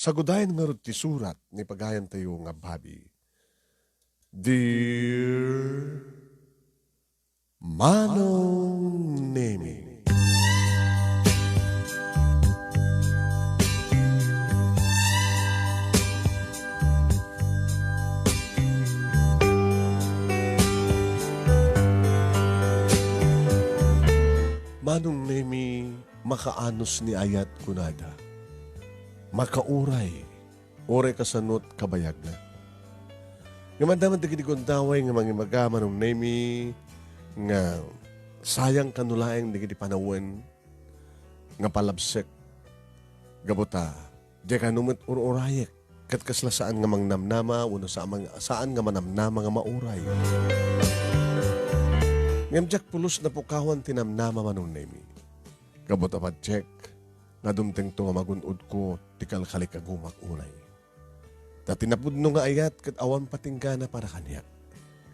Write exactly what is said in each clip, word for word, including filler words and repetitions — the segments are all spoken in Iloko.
Tagudayen ngarud ti surat ni pagayantayo nga babi. Dear Manong Nemi. Manong Nemi, makaanus ni ayat kunada. Makauray, uray kasano't kabayagna. Ngem adda met dagiti gundaway nga mangimaga, Manong Nemi, nga sayang kano laeng dagiti panawen nga palabsek. Gapu ta, diay kano met ur-urayek, ket kasla saan nga mangnamnama wenno sa-, mang-, saan nga manamnama nga mauray. Ngem diak pulos napukawan ti namnama, Manong Nemi. Gapu ta patiek nga dumtengto nga magun-odko ti kalkalikagumak unay. Ta ti napudno nga ayat ket awan patinggana para kaniak.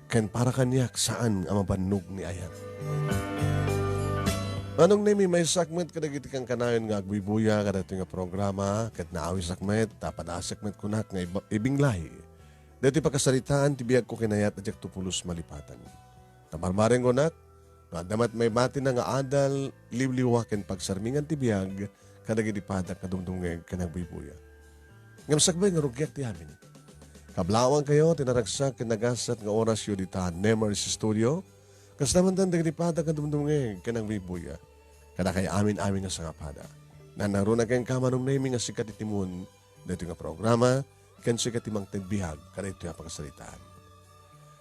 Ken para kaniak, saan nga mabannog ni ayat. Manong Nemi, maysak met kadagiti kankanayon nga agbuybuya kadagitoy nga programa, ket naawisak met, ta padasek met kunak nga iba-, ibinglay daytoy pakasaritaan ti biagko ken ayat a diakto pulos malipatan. Ta marmareng kunak, no adda met maibatina nga adal, liwliwa ken pagsarmingan ti biag kadagiti padak nga dumdumngeg ken agbuybuya. Ngem sakbay nga rugiak ti amin, kablawankayo ti naragsak ken nagasat nga orasyo dita Nemers Studio, kasta met dagiti padak nga dumdumngeg ken agbuybuya. Kadakay amin-amin nga sangapada. Nanaruna kenka, Manong Nemi, nga sika ti timon daytoy nga programa, ken sika ti mangted biag kadaytoy a pakasaritaan.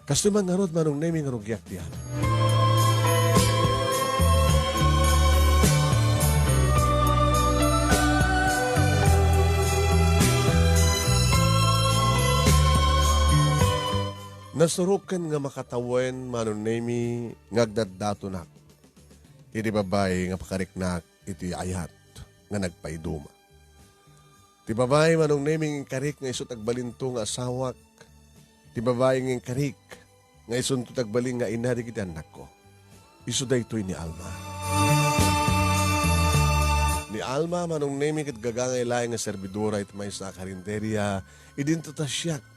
Kastoy man ngarud, Manong Nemi, nga rugiak diay. Nasuroken nga makatawen, Manong Nemi, nga agdaddatonak iti babai nga pakariknak iti ayat nga nagpaiduma. Ti babai, Manong Nemi, nga inkarik nga isu ti agbalinto nga asawak. Ti babai nga inkarik nga isunto ti agbalin nga ina dagiti annakko. Isu daytoy ni Alma. Ni Alma, Manong Nemi, ket gagangay laeng nga serbidora iti maysa a karinderia idinto ta siak.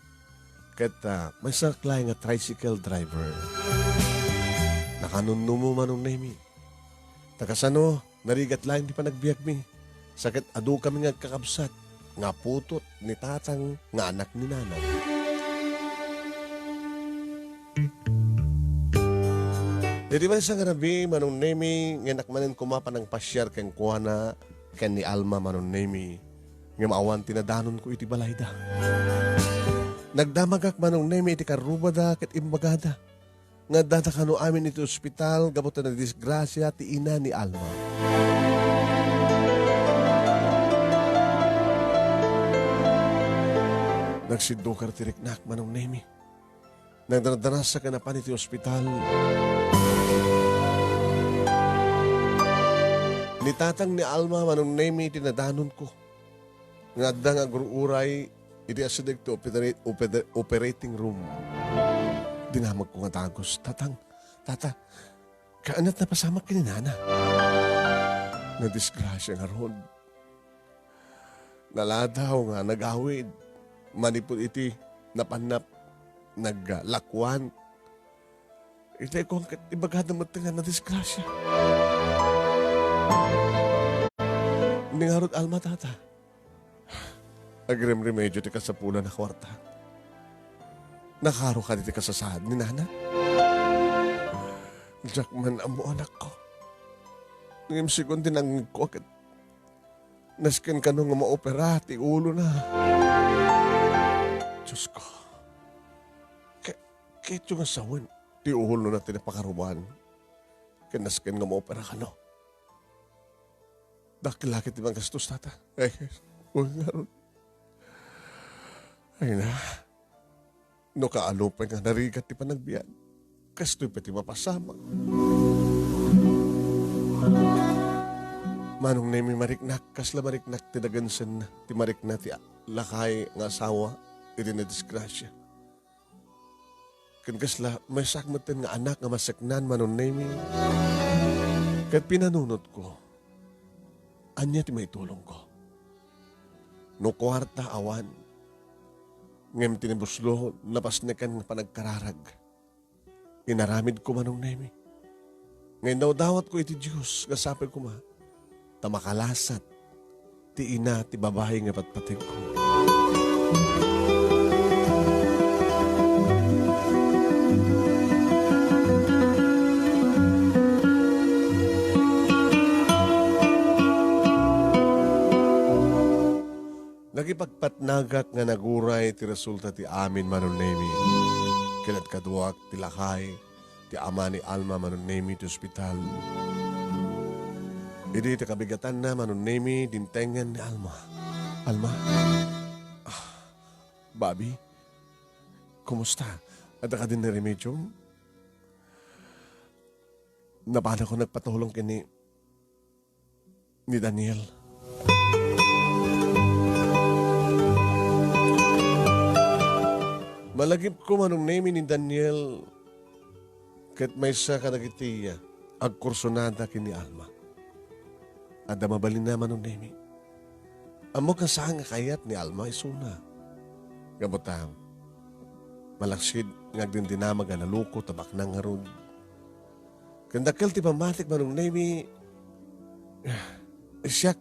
Ket, ah, maysak laeng nga tricycle driver. Nakanunnumo, Manong Nemi. Ta kasano, narigat laeng ti panagbiagmi. Sa ket adu kami nga agkakabsat nga aputot ni tatang nga anak ni nanang. Iti maysa nga rabii, Manong Nemi, nga innak manen koma panangpasiar kenkuana ken ni Alma, Manong Nemi, ngem awan ti nadanonko iti balayda. Nagdamagak, Manong Nemi, iti karrubada ket imbagada nga addada kano amin iti ospital gapu ta nadisgrasia ti ina ni Alma. Nagsiddukar ti riknak, Manong Nemi. Nagdardarasak nga napan iti ospital. Ni tatang ni Alma, Manong Nemi, ti nadanonko nga adda nga agruray iti asideg ti opera-, opera-, operating room. Dinamagko nga dagus, "Tatang, tata, kaanat napasamak ken ni nana?" Nadisgrasia ngarud. Naladaw nga nagawid manipud iti napanna naglakuan. Iti kuan ket ibagada met nga nadisgrasia. Ni ngarud, Alma, tata, agremremedio ti kasapulan a kuarta. Nakaro kadi ti kasasaad ni nana? Diak man ammo, anakko. Ngem segun ti nangngegko ket nasken kano nga maopera ti ulona. Diosko. Ke-, ketyo nga sawen ti ulona ti napakaruan. Ken nasken nga maopera kano. Dakkel la ket ti manggastos, tata. Ay, wen ngarud. Ay na. No kaano pay nga narigat ti panagbiag, kastoy pay ti mapasamak. Manong Nemi, mariknak, kasla mariknak ti dagensenna, ti marikna ti lakay nga asawa iti nadisgrasia. Ken kasla, maysak metten nga anak nga maseknan, Manong Nemi. Ket pinanunotko, ania ti maitulongko? No kuarta, awan. Ngem ti nabuslo, napasnekan nga panagkararag. Inaramidko, Manong Nemi. Nga indawdawatko iti Dios nga sapay koma ta makalasat ti ina ti babai nga patpategko. Nakipagpatnagak nga naguray ti resulta ti amin, Manong Nemi. Kinadkaduak ti lakay ti ama ni Alma, Manong Nemi, ti ospital. Idi ti kabigatanna, Manong Nemi, dintengen ni Alma. Alma? Ah, Bobby? Kumusta? Adda kadin nga remediom? Napanakon nagpatulong ken ni ni Daniel. Malagipko, Manong Nemi, ni Daniel ket maysa kadagiti agkursunada ken ni Alma. Adda mabalinna, Manong Nemi. Ammok nga saan nga kayat ni Alma isuna. Gapu ta, malaksid nga agdindinamag a nalukot a baknang ngarud. Ken dakkel ti pammatik, Manong Nemi, siak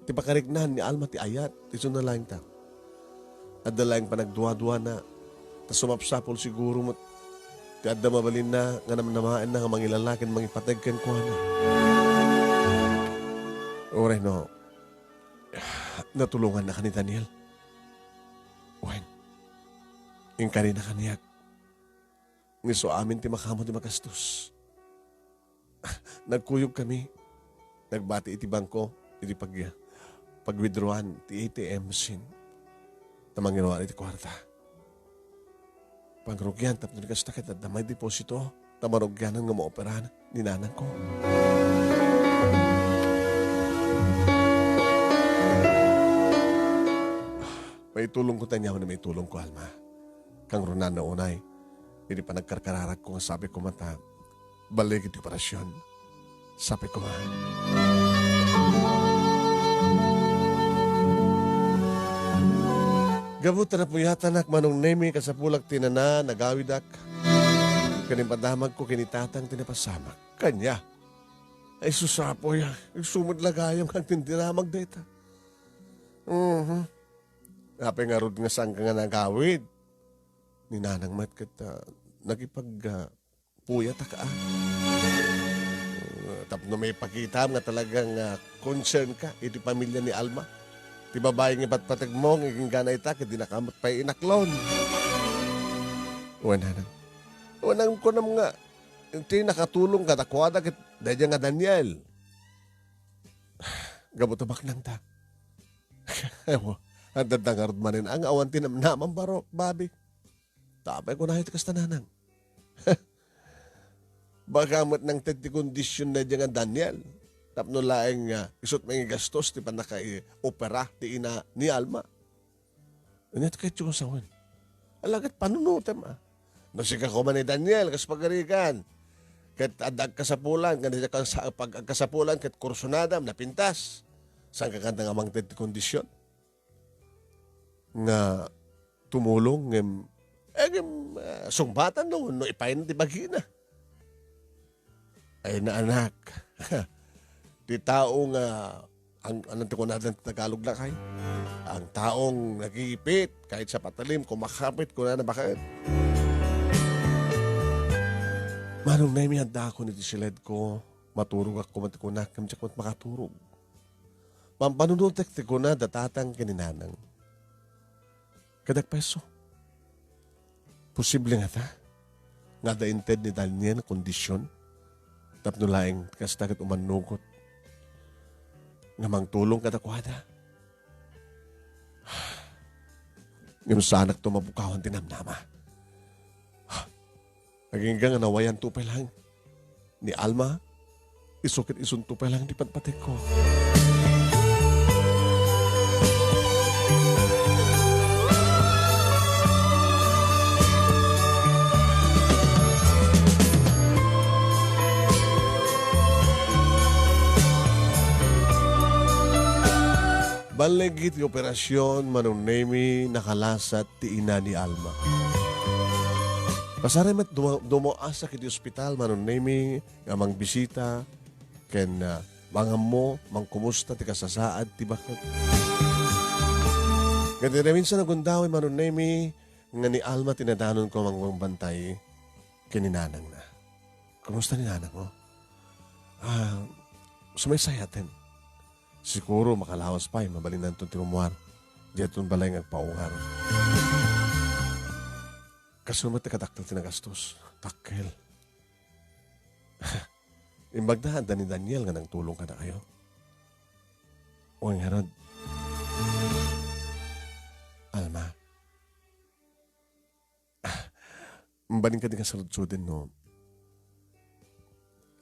ti pakariknaan ni Alma ti ayat, isuna laeng ta. Adda laeng panagduaduana, ta sumapsapul siguro met ti adda mabalinna nga namnamaenna nga mangilala ken mangipateg kenkuana. Uray no, natulongannaka ni Daniel. Wen, inkarina kaniak nga isu amin ti makaammo ti magastos. Nagkuyogkami. Nagbati iti bangko iti pag-, pag-withdrawaan ti A T M machine ta mangiruar iti kuarta. Pangrugian tapno di kasta ket adda may deposito ta marugianan nga maoperahan ni nanangko. Maitulongko ta ania manen maitulongko, Alma. Kangrunaan no unay, idi panagkarkararagko nga sabi koma ta, balik iti operasyon. Sabi koma. Gapu ta napuyatanak, Manong Nemi, kasapulak ti nana, nagawidak. Ken impadamagko ken ni Tatang ti napasamak. Kania, ay susapoy, ah. Isu met la gayam nga agdindinamag dayta. Mhm. Apay ngarud nga saanka nga nagawid? Ni Nanang met ket, ah, nakipag, ah, puyatak, ah. Ah, tapno maipakitaam nga talagang, ah, concern ka iti pamilya ni Alma. Ti babai nga ipatpateg mo nga inggana ita ket dinaka met pay inaklon. Wen, Nanang. Wen, Nanang, kunam nga, ti nakatulong kadakuada ket daydiay nga Daniel. Gapu ta baknang ta. Ewan, adda ngarud manen nga awan ti namnamam baro, Bobby. Apay kunayo ti kasta, Nanang? Baka met nangted ti kondisyon daydiay nga Daniel. Tapno laeng nga isut mangigastos ti pannakaopera ti ina ni Alma. Ania ti kayatyo nga sawen? Ala ket panunotem, a. No sika koma ni Daniel, kas pagarigan, ket adda agkasapulan, ken adda kas-, pag-, agkasapulan, ket kursunadam, napintas. Saanka kanta nga mangted ti kondisyon? Nga tumulong, ngem, eh, ngem, ah, sungbatan no, no ipayen ti bagina. Ay, naanak. Ti tao nga, ang, anong ti kunada ti Tagalog na kay? Ang taong nagigipit, kahit sa patalim, kumakapit, kunana, bakit? Manong Nemi, adda ako iti siledko, maturog ako, mati kunak, kamtsak mat makaturog. Pampanunotek ti kuna da tatang ken ni nanang. Kadag pay isu. Posible ngata nga adda inted ni Daniel nga kondisyon tapno laeng kasta ket umannugot nga mangtulong kadakuada. Ngem saanakto mapukawan ti namnama. Agingga nga nawayanto pay laeng ni Alma, isu ket isunto pay laeng ti patpategko. Alleged ti operasion, Manong Nemy, nakalasat ti ina ni Alma. Kasarem met duma-, dumaw-asak iti ospital, Manong Nemy, nga mangbisita ken, ah, mangammo, mangkumusta ti kasasaad ti baket. Ket iti naminsan a gundaway, Manong Nemy, nga ni Alma ti nadanonko a mangbantay ken ni nanangna. Kumusta ni nanangmo? Ah, sumaysayaten. Siguro makalawas pay, mabalinnanton ti rummuar. Diayton balay nga agpaungar. Kasano met ti kadakkel ti nagastos? Dakkel. Imbagda, adda ni Daniel nga nangtulong kadakayo. Wen ngarud, Alma, mabalin kadi nga saludsodem no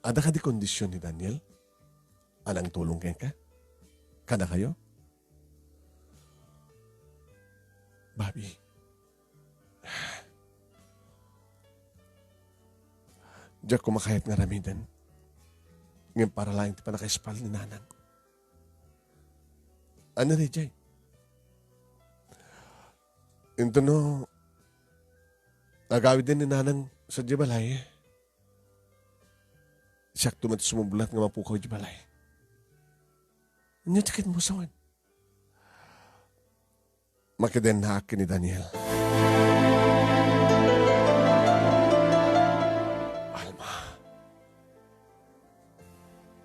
adda kadi kondision ni Daniel a nangtulong kenka? Kadakayo? Bobby, diak koma kayat nga aramiden. Ngem para laeng ti pannakaispal ni nanang. Ania daydiay? Inton no agawiden ni nanang sadiay balay, siakto met sumublat nga mapukaw idiay balay. Ania ti ket mo sawen? Makidennaak ken ni Daniel. Alma,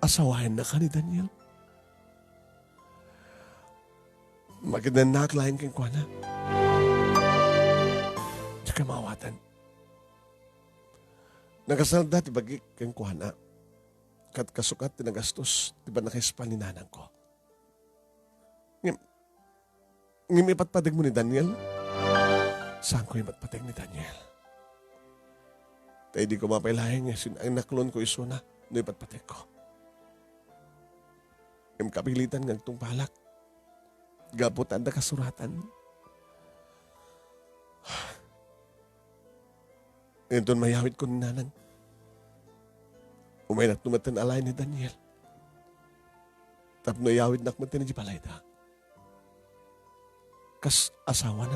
asawaennaka ni Daniel? Makidennaak laeng kenkuana. Dika maawatan. Nakasalda ti bagik kenkuana. Ket kasukat ti nagastos ti pannakaispal ni nanangko. Ngem, ngem ipatpategmo ni Daniel? Saanko ipatpateg ni Daniel. Ta idi koma pay laeng nga sin-, inaklonko isuna no ipatpategko. Ngem kapilitan nga agtungpalak. Gapu ta adda kasuratan. Inton mayawidko ni nanang, umaynakto metten a laeng ni Daniel tapno iyawidnak metten idiay balayda kas asawana.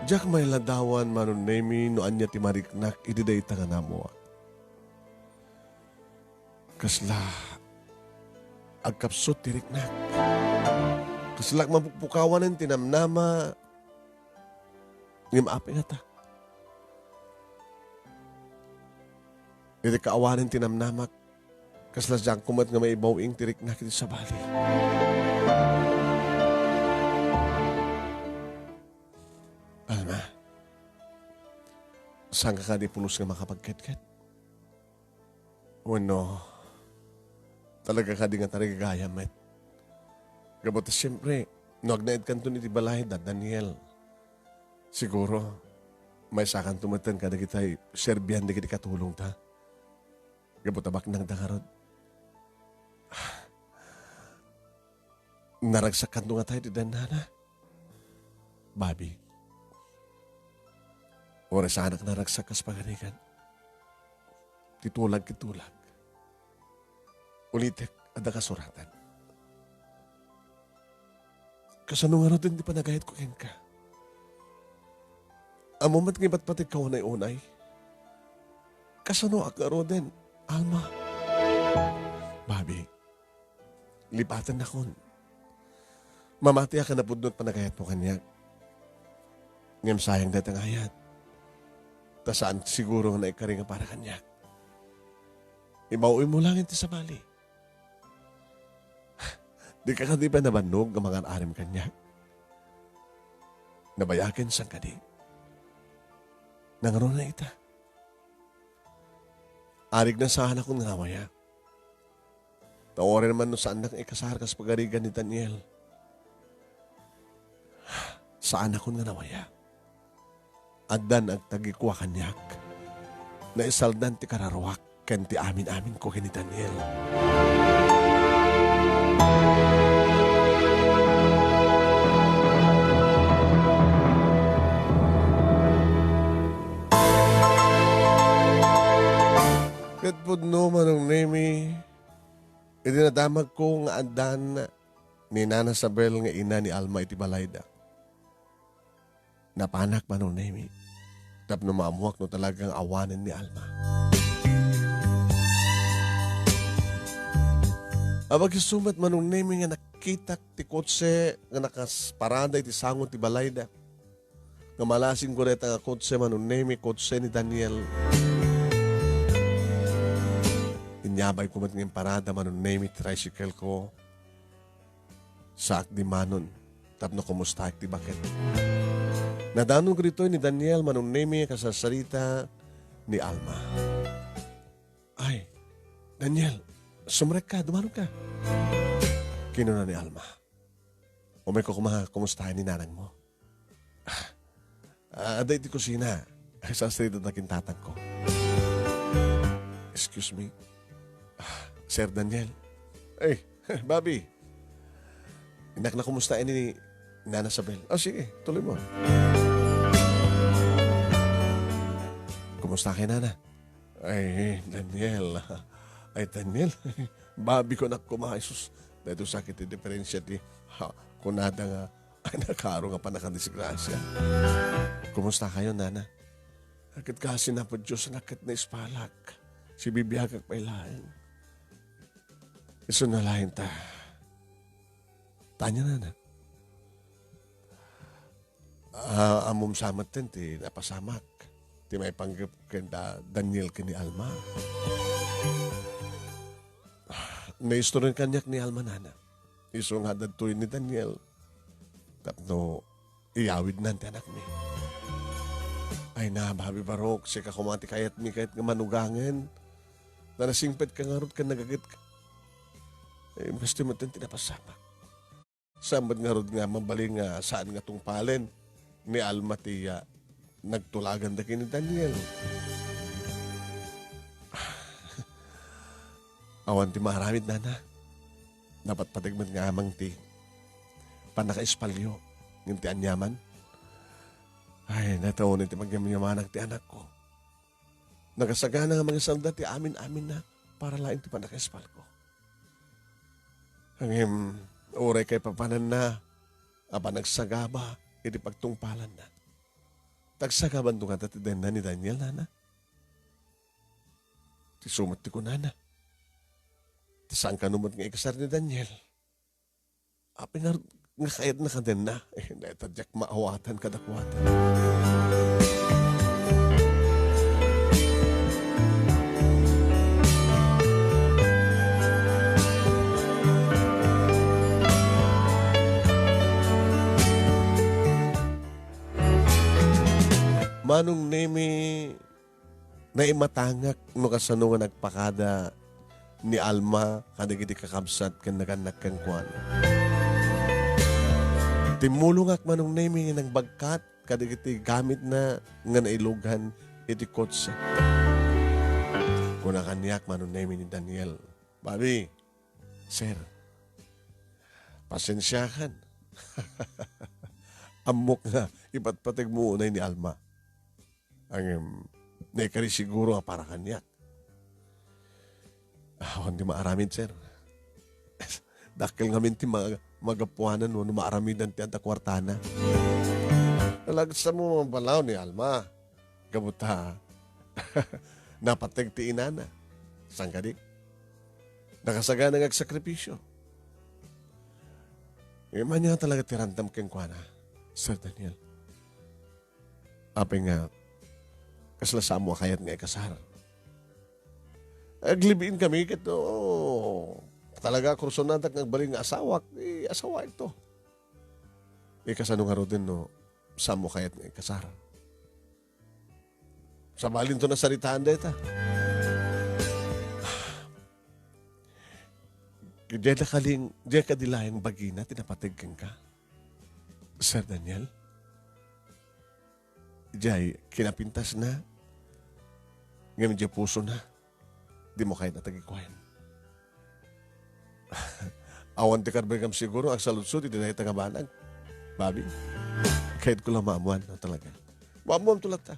Diak mailadawan, Manong Nemy, no ania ti mariknak idi dayta nga naammoak. Kasla agkapsut ti riknak. Kaslak mapukpukawanen ti namnama, ngem apay ngata? Iti kaawanen ti namnamak, kasla diak met nga maibaw-ing ti riknak iti sabali. Alma, saanka kadi pulos nga makapagketket? Wenno, talaga kadi nga tarigagayam met? Gapu ta siempre, no agnaedkanton iti balay da Daniel, siguro, maysakanto metten kadagitay serbian dagiti katulongta. Gapu ta baknangda ngarud. Naragsakkanto ngatay ti dennana? Bobby, uray saanak naragsak kas pagarigan, ti tulag ket tulag. Ulitek, adda kasuratan. Kasano ngaruden ti panagayatko kenka? Ammom met nga ipatpategka unay-unay. Kasanoak ngaruden, Alma? Bobby, lipatennakon. Mamatiak a napudno ti panagayatmo kaniak. Ngem sayang dayta nga ayat. Ta saan siguro nga naikari nga para kaniak. Ibaw-im mo laeng ti sabali. Dika kadi pay nabannog nga mangar-arim kaniak? Nabayagen, saan kadi? Nangruna ita. Arigna, saanakon nga nawayak. Ta uray man no saannak nga ikasar kas pagarigan ni Daniel, saanakon nga nawayak. Addan agtagikua kaniak. Naisaldan ti kararuak ken ti amin-aminko ken ni Daniel. Ket pudno, Manong Nemi, idi nadamagko nga addan ni Nana Sabel nga ina ni Alma iti balayda. Napanak, Manong Nemi, tapno maammuak no talagang awanen ni Alma. Awan isu met, Manong Nemi, nga nakitak ti kotse nga nakasparada iti sango ti balayda. Nga malasingko dayta nga kotse, Manong Nemi, kotse ni Daniel. Inyabayko met nga imparada, Manong Nemi, ti tricycle ko. Saak dimanon tapno kumustaek ti baket. Nadanonko ditoy ni Daniel, Manong Nemi, a kasarsarita ni Alma. "Ay, Daniel, sumrekka, dumanonka," kinuna ni Alma. "Umayko koma, kumustaen ni nanangmo?" "Ah, adda iti kusina. Sarsaritanak ken tatangko." "Excuse me, ah, Sir Daniel." "Ay, Bobby. Innak, nakumustaen ni Nana Sabel." "Oh, sige, tuloy mo." "Kumusta kay Nana?" "Ay, Daniel. Ay, Daniel. Bobby ko, anak ko, ma, Jesus. Daytoy sakit ti diferensia ti, ha, kunada nga, ay, nakaro nga pannakadisgrasia. Kumusta kayo, Nana?" "Ket kasi, Apo Dios, anak, ket naispalak. Sibibiagak pay laeng. Isu na laeng ta. Tanya, Nana." "Ah, ammom sa met ti napasamak ti maipanggep ken da Daniel ken ni Alma. Naistoryan kaniak ni Alma, Nana. Isu nga adda ditoy ni Daniel tapno iyawidnan ti anakmi." "Ay na, Bobby Barok, sika koma ti kayatmi ket nga manugangen. Ta nasingpetka ngarud ken nagagetka. Eh, kastoy met ti napasamak. Saan met ngarud nga mabalin nga saan nga tungpalen ni Alma ti, ah, nagtulaganda ken ni Daniel?" "Awan ti maaramid, Nana. Napatpateg met nga amang ti pannakaispalyo ngem ti aniaman. Ay, nataonen ti pagyamyamanak ti anakko. Nakasagana nga mangisalda ti amin-aminna para laeng ti pannakaispalko. Ngem uray kaipapananna a panagsagaba iti pagtungpalanna, ta agsagabanto ngata ti denna ni Daniel, Nana. Ti isu met ti kunana, ta saan kano met nga ikasar ni Daniel. Apay ngarud nga kayatna kadenna?" Eh, dayta diak maawatan kadakuada. Manong Nemi, naimatangak no kasano nga nagpakada ni Alma kadagiti kakabsat ken nagannak kenkuana. Timmulongak, Manong Nemi, nga nagbagkat kadagiti gamitna nga nailugan iti kotse. Kuna kaniak, Manong Nemi, ni Daniel, "Bobby, sir, pasensiakan. Ammok nga ipatpatgmo unay ni Alma. Ngem, naikari siguro nga para kaniak." "Awan ti maaramid, sir. Dakkel ngamin ti ma-, magapuanan wenno maaramidan ti adda kuartana." "Nalagsanmo man balaw ni Alma. Gapu ta napateg ti inana. Saan kadi? Nakasagana nga agsakripisio. Ngem ania nga talaga ti randam kenkuana, Sir Daniel? Apay nga, kasla saanmo a kayat nga ikasar? Aglive-in kami ket, oo, talaga kursonadak nga agbalin nga asawak, eh, asawaekto. Eh, kasano ngaruden no saanmo kayat nga ikasar? Sabalinto nasaritaan dayta." "Diay da kaling, diay kadi laeng bagina ti napateg kenka, Sir Daniel? Diay kinapintasna, ngem diay pusona, dimo kayat a tagikuaen." "Awan ti karbengam siguro agsaludsod iti dayta nga banag, Bobby. Kayatko la maammuan no talaga. Maammuamto latta."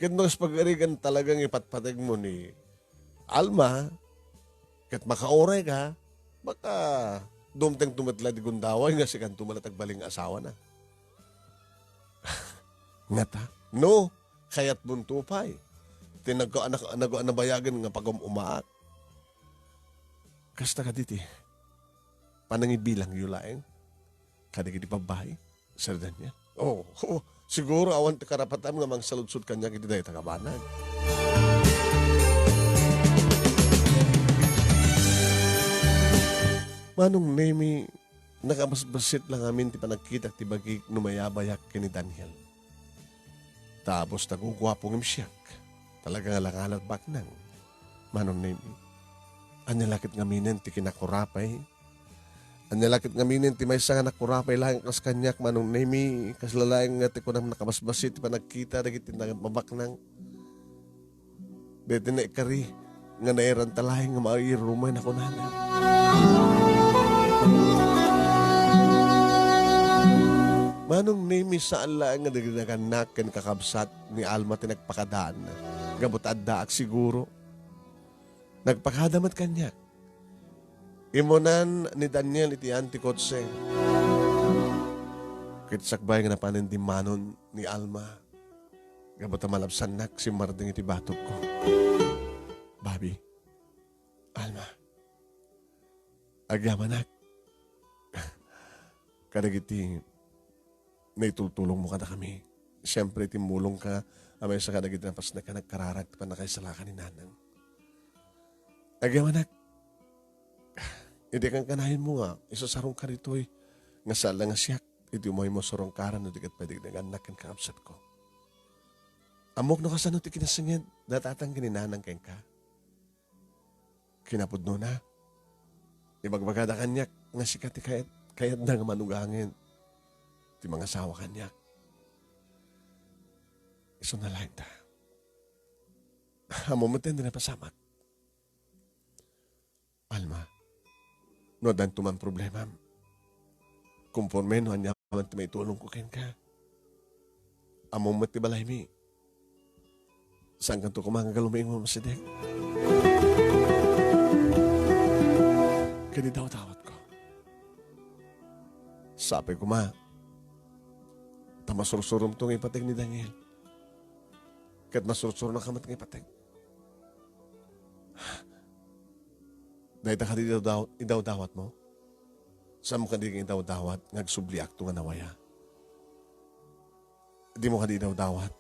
Ket no kas pagarigan talaga nga ipatpategmo ni Alma, ket makauray ka, baka dumteng tumetla di gundaway nga sikanto met la ti agbalin nga asawana. Ngata, no, kayatmonto pay. Ti nagka-, nag-, nag-, nabayagen nga pagum-umaak. Kasta kadi ti panangibilangyo laeng kadagiti babbai, Sir Daniel? Oh, oh, siguro awan ti karapatam nga mangsaludsod kaniak iti dayta nga banag. Manong Nemi, nakabasbassit la ngamin ti panagkitak ti bagik no mayabayak ken ni Daniel. Ta apos ta guguapo ngem siak, talaga nga langalat baknang. Manong Nemi, ania la ket ngaminen ti kinakurapay? Ania la ket ngaminen ti maysa nga nakurapay laeng kas kaniak, Manong Nemi? Kasla laeng nga ti kunam nakabasbassit ti panagkita dagiti nag-, mabaknang. Daytoy naikari nga nairanta laeng nga mairumay na kunana. Manong Nemi, saan laeng nga dagiti nagannak ken kakabsat ni Alma ti nagpakadaanna. Gapu ta addaak siguro. Nagpakada met kaniak. Immunan ni Daniel iti anti kotse. Ket sakbay nga napanen dimmanon ni Alma. Gapu ta malabsannak simmardeng iti batogko. Babi, Alma, agyamanak kadagiti naitultulongmo kadakami. Siempre, timmulongka a maysa kadagiti napasnek a nagkararag ti pannakaisalakan ni Nanang. Agyamanak, idi kankanayon mo nga isasarongka ditoy, nga saan la nga siak iti umaymo a surongkaran no di ket pwede nga annak ken kakabsatko. Ammok no kasano ti kinasinged da tatang ken ni Nanang kenka. Kinapudnona, ibagbagada kaniak nga sika ti kayat, kayatda nga manugangen ti mangasawa kaniak. Isuna laeng ta. Ammom met ti napasamak. Alma, no addanto man problemam, konforme no aniaman ti maitulongko kenka. Ammom met ti balaymi. Saankanto koma nga aglumiing mamasideg ken idawdawatko. Sapay koma ta masursuromto nga ipateg ni Daniel. Ket masursuronaka met nga ipateg. Dayta kadi idawdaw-, idawdawatmo? Saanmo kadi nga idawdawat nga agsubliakto nga nawaya? Dimo kadi idawdawat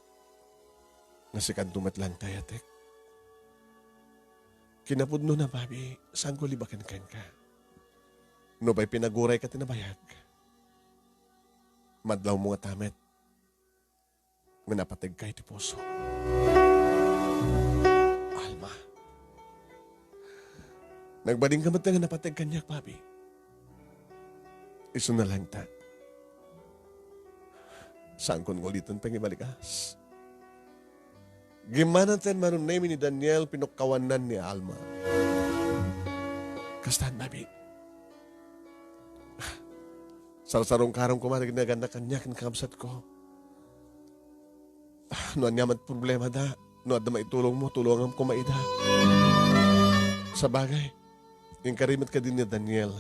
nga sikanto met laeng ti ayatek? Kinapudnona, babi, saanko libaken kenka. Nupay pinagurayka ti nabayag, madlawmo ngata met nga napategka iti puso. Alma, nagbalinka met nga napateg kaniak, babi. Isuna laeng ta. Saankon nga uliten pay nga ibalikas. Gimmananten, Manong Nemi, ni Daniel, pinukkawannan ni Alma. Kastan, babi. Sarsarungkarom koma dagiti nagannak kaniak ken kakabsatko. Ah, no ania met problemada, no adda maitulongmo, tulongam koma ida. Sabagay, inkari met kadi ni Daniel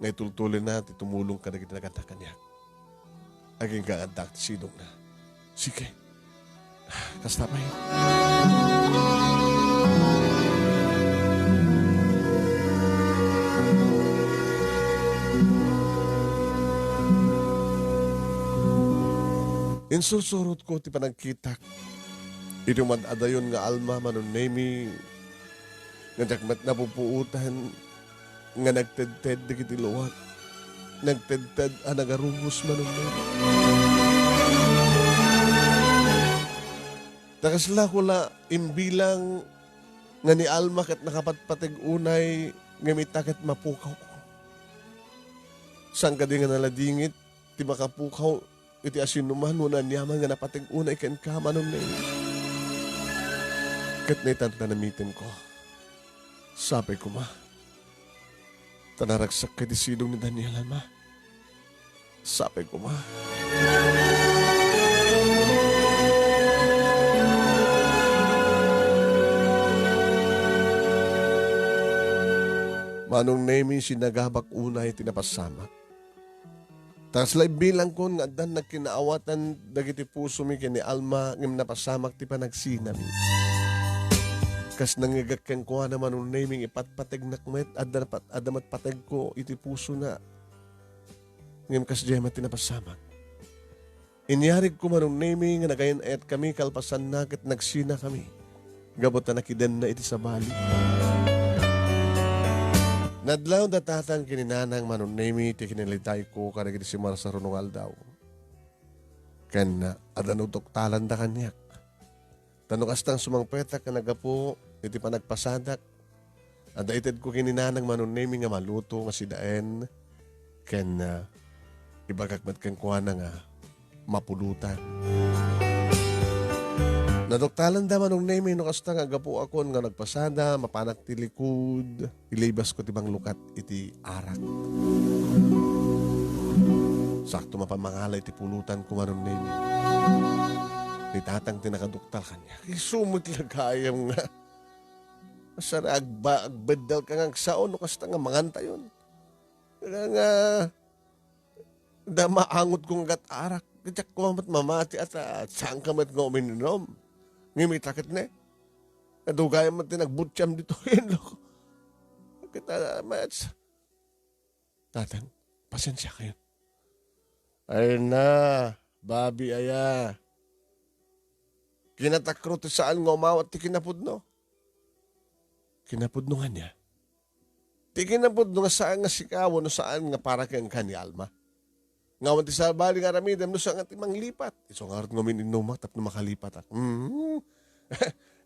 nga itultuloyna ti tumulong kadagiti nagannak kaniak. Agingga nga addaak ti sidongna. Sige. Kasta pay. Insursurotko ti panagkitak iti umad-adayon nga Alma, Manong Nemi, nga diak met napupuotan nga nagtedted dagiti luak, nagtedted a nagarubos, Manong Nemi. Ta kasla ko la imbilang nga ni Alma ket nakapatpateg unay ngem ita ket mapukawko. Saan kadi nga naladingit ti makapukaw iti asinoman wenno aniaman nga napateg unay kenka, Manong Nemi. Ket naitan ti panamitemko. Sapay koma ta naragsak iti sidong ni Daniel, Alma. Sapay koma. Manong Nemi, sinagabak unay ti napasamak. Ta kasla ibbilangkon nga addan nagkinaawatan dagiti pusomi ken ni Alma, ngem napasamak ti panagsinami. Kas nangngegak kenkuana, Manong Nemi, nga ipatpategnak met, adda pat-, adda met pategko iti pusona. Ngem kasdiay met ti napasamak. Inyarigko, Manong Nemi, nga nagayan-ayatkami kalpasanna ket nagsinakami gapu ta nakidenna iti sabali. Nadlawda tatang ken ni nanang, Manong Nemi, ti kinalitayko kadagiti simarsarano nga aldaw. Ken adda naduktalanda kaniak. Ta no kasta nga sumangpetak nga naggapu iti panagpasadak, adda itedko ken ni nanang, Manong Nemi, nga maluto nga sidaen ken, ah, ibagak met kenkuana nga mapulutan. Naduktalanda, Manong Nemi, no kasta nga aggapuakon nga nagpasada, mapanak ti likud, ilibasko ti manglukat iti arak. Sakto mapan mangala iti pulutanko, Manong Nemi. Ni tatang ti nakaduktal kaniak. Isu met la gayam nga. Saan a agba-, agbeddalka nga agsao no kasta nga mangantayon. Nga, nga, da maangotko nga agat-arak. Diak koma met mamati a ta saanka met nga uminom. Ngem ita ket ne. Adu gayam met ti nagbutiam ditoy, loko. Ket, ah, met. Tatang, pasensiakayon. Ay na, babi aya. Kinatakro ti saan nga umawat ti kinapudno. Kinapudno nga niya. Ti kinapudno nga saan nga sika wenno saan nga para kenka ni Alma. Nga awan ti sabali nga aramidem no saan nga ti manglipat. Isu ngarud nga umin-inumak tapno makalipatak. Mm.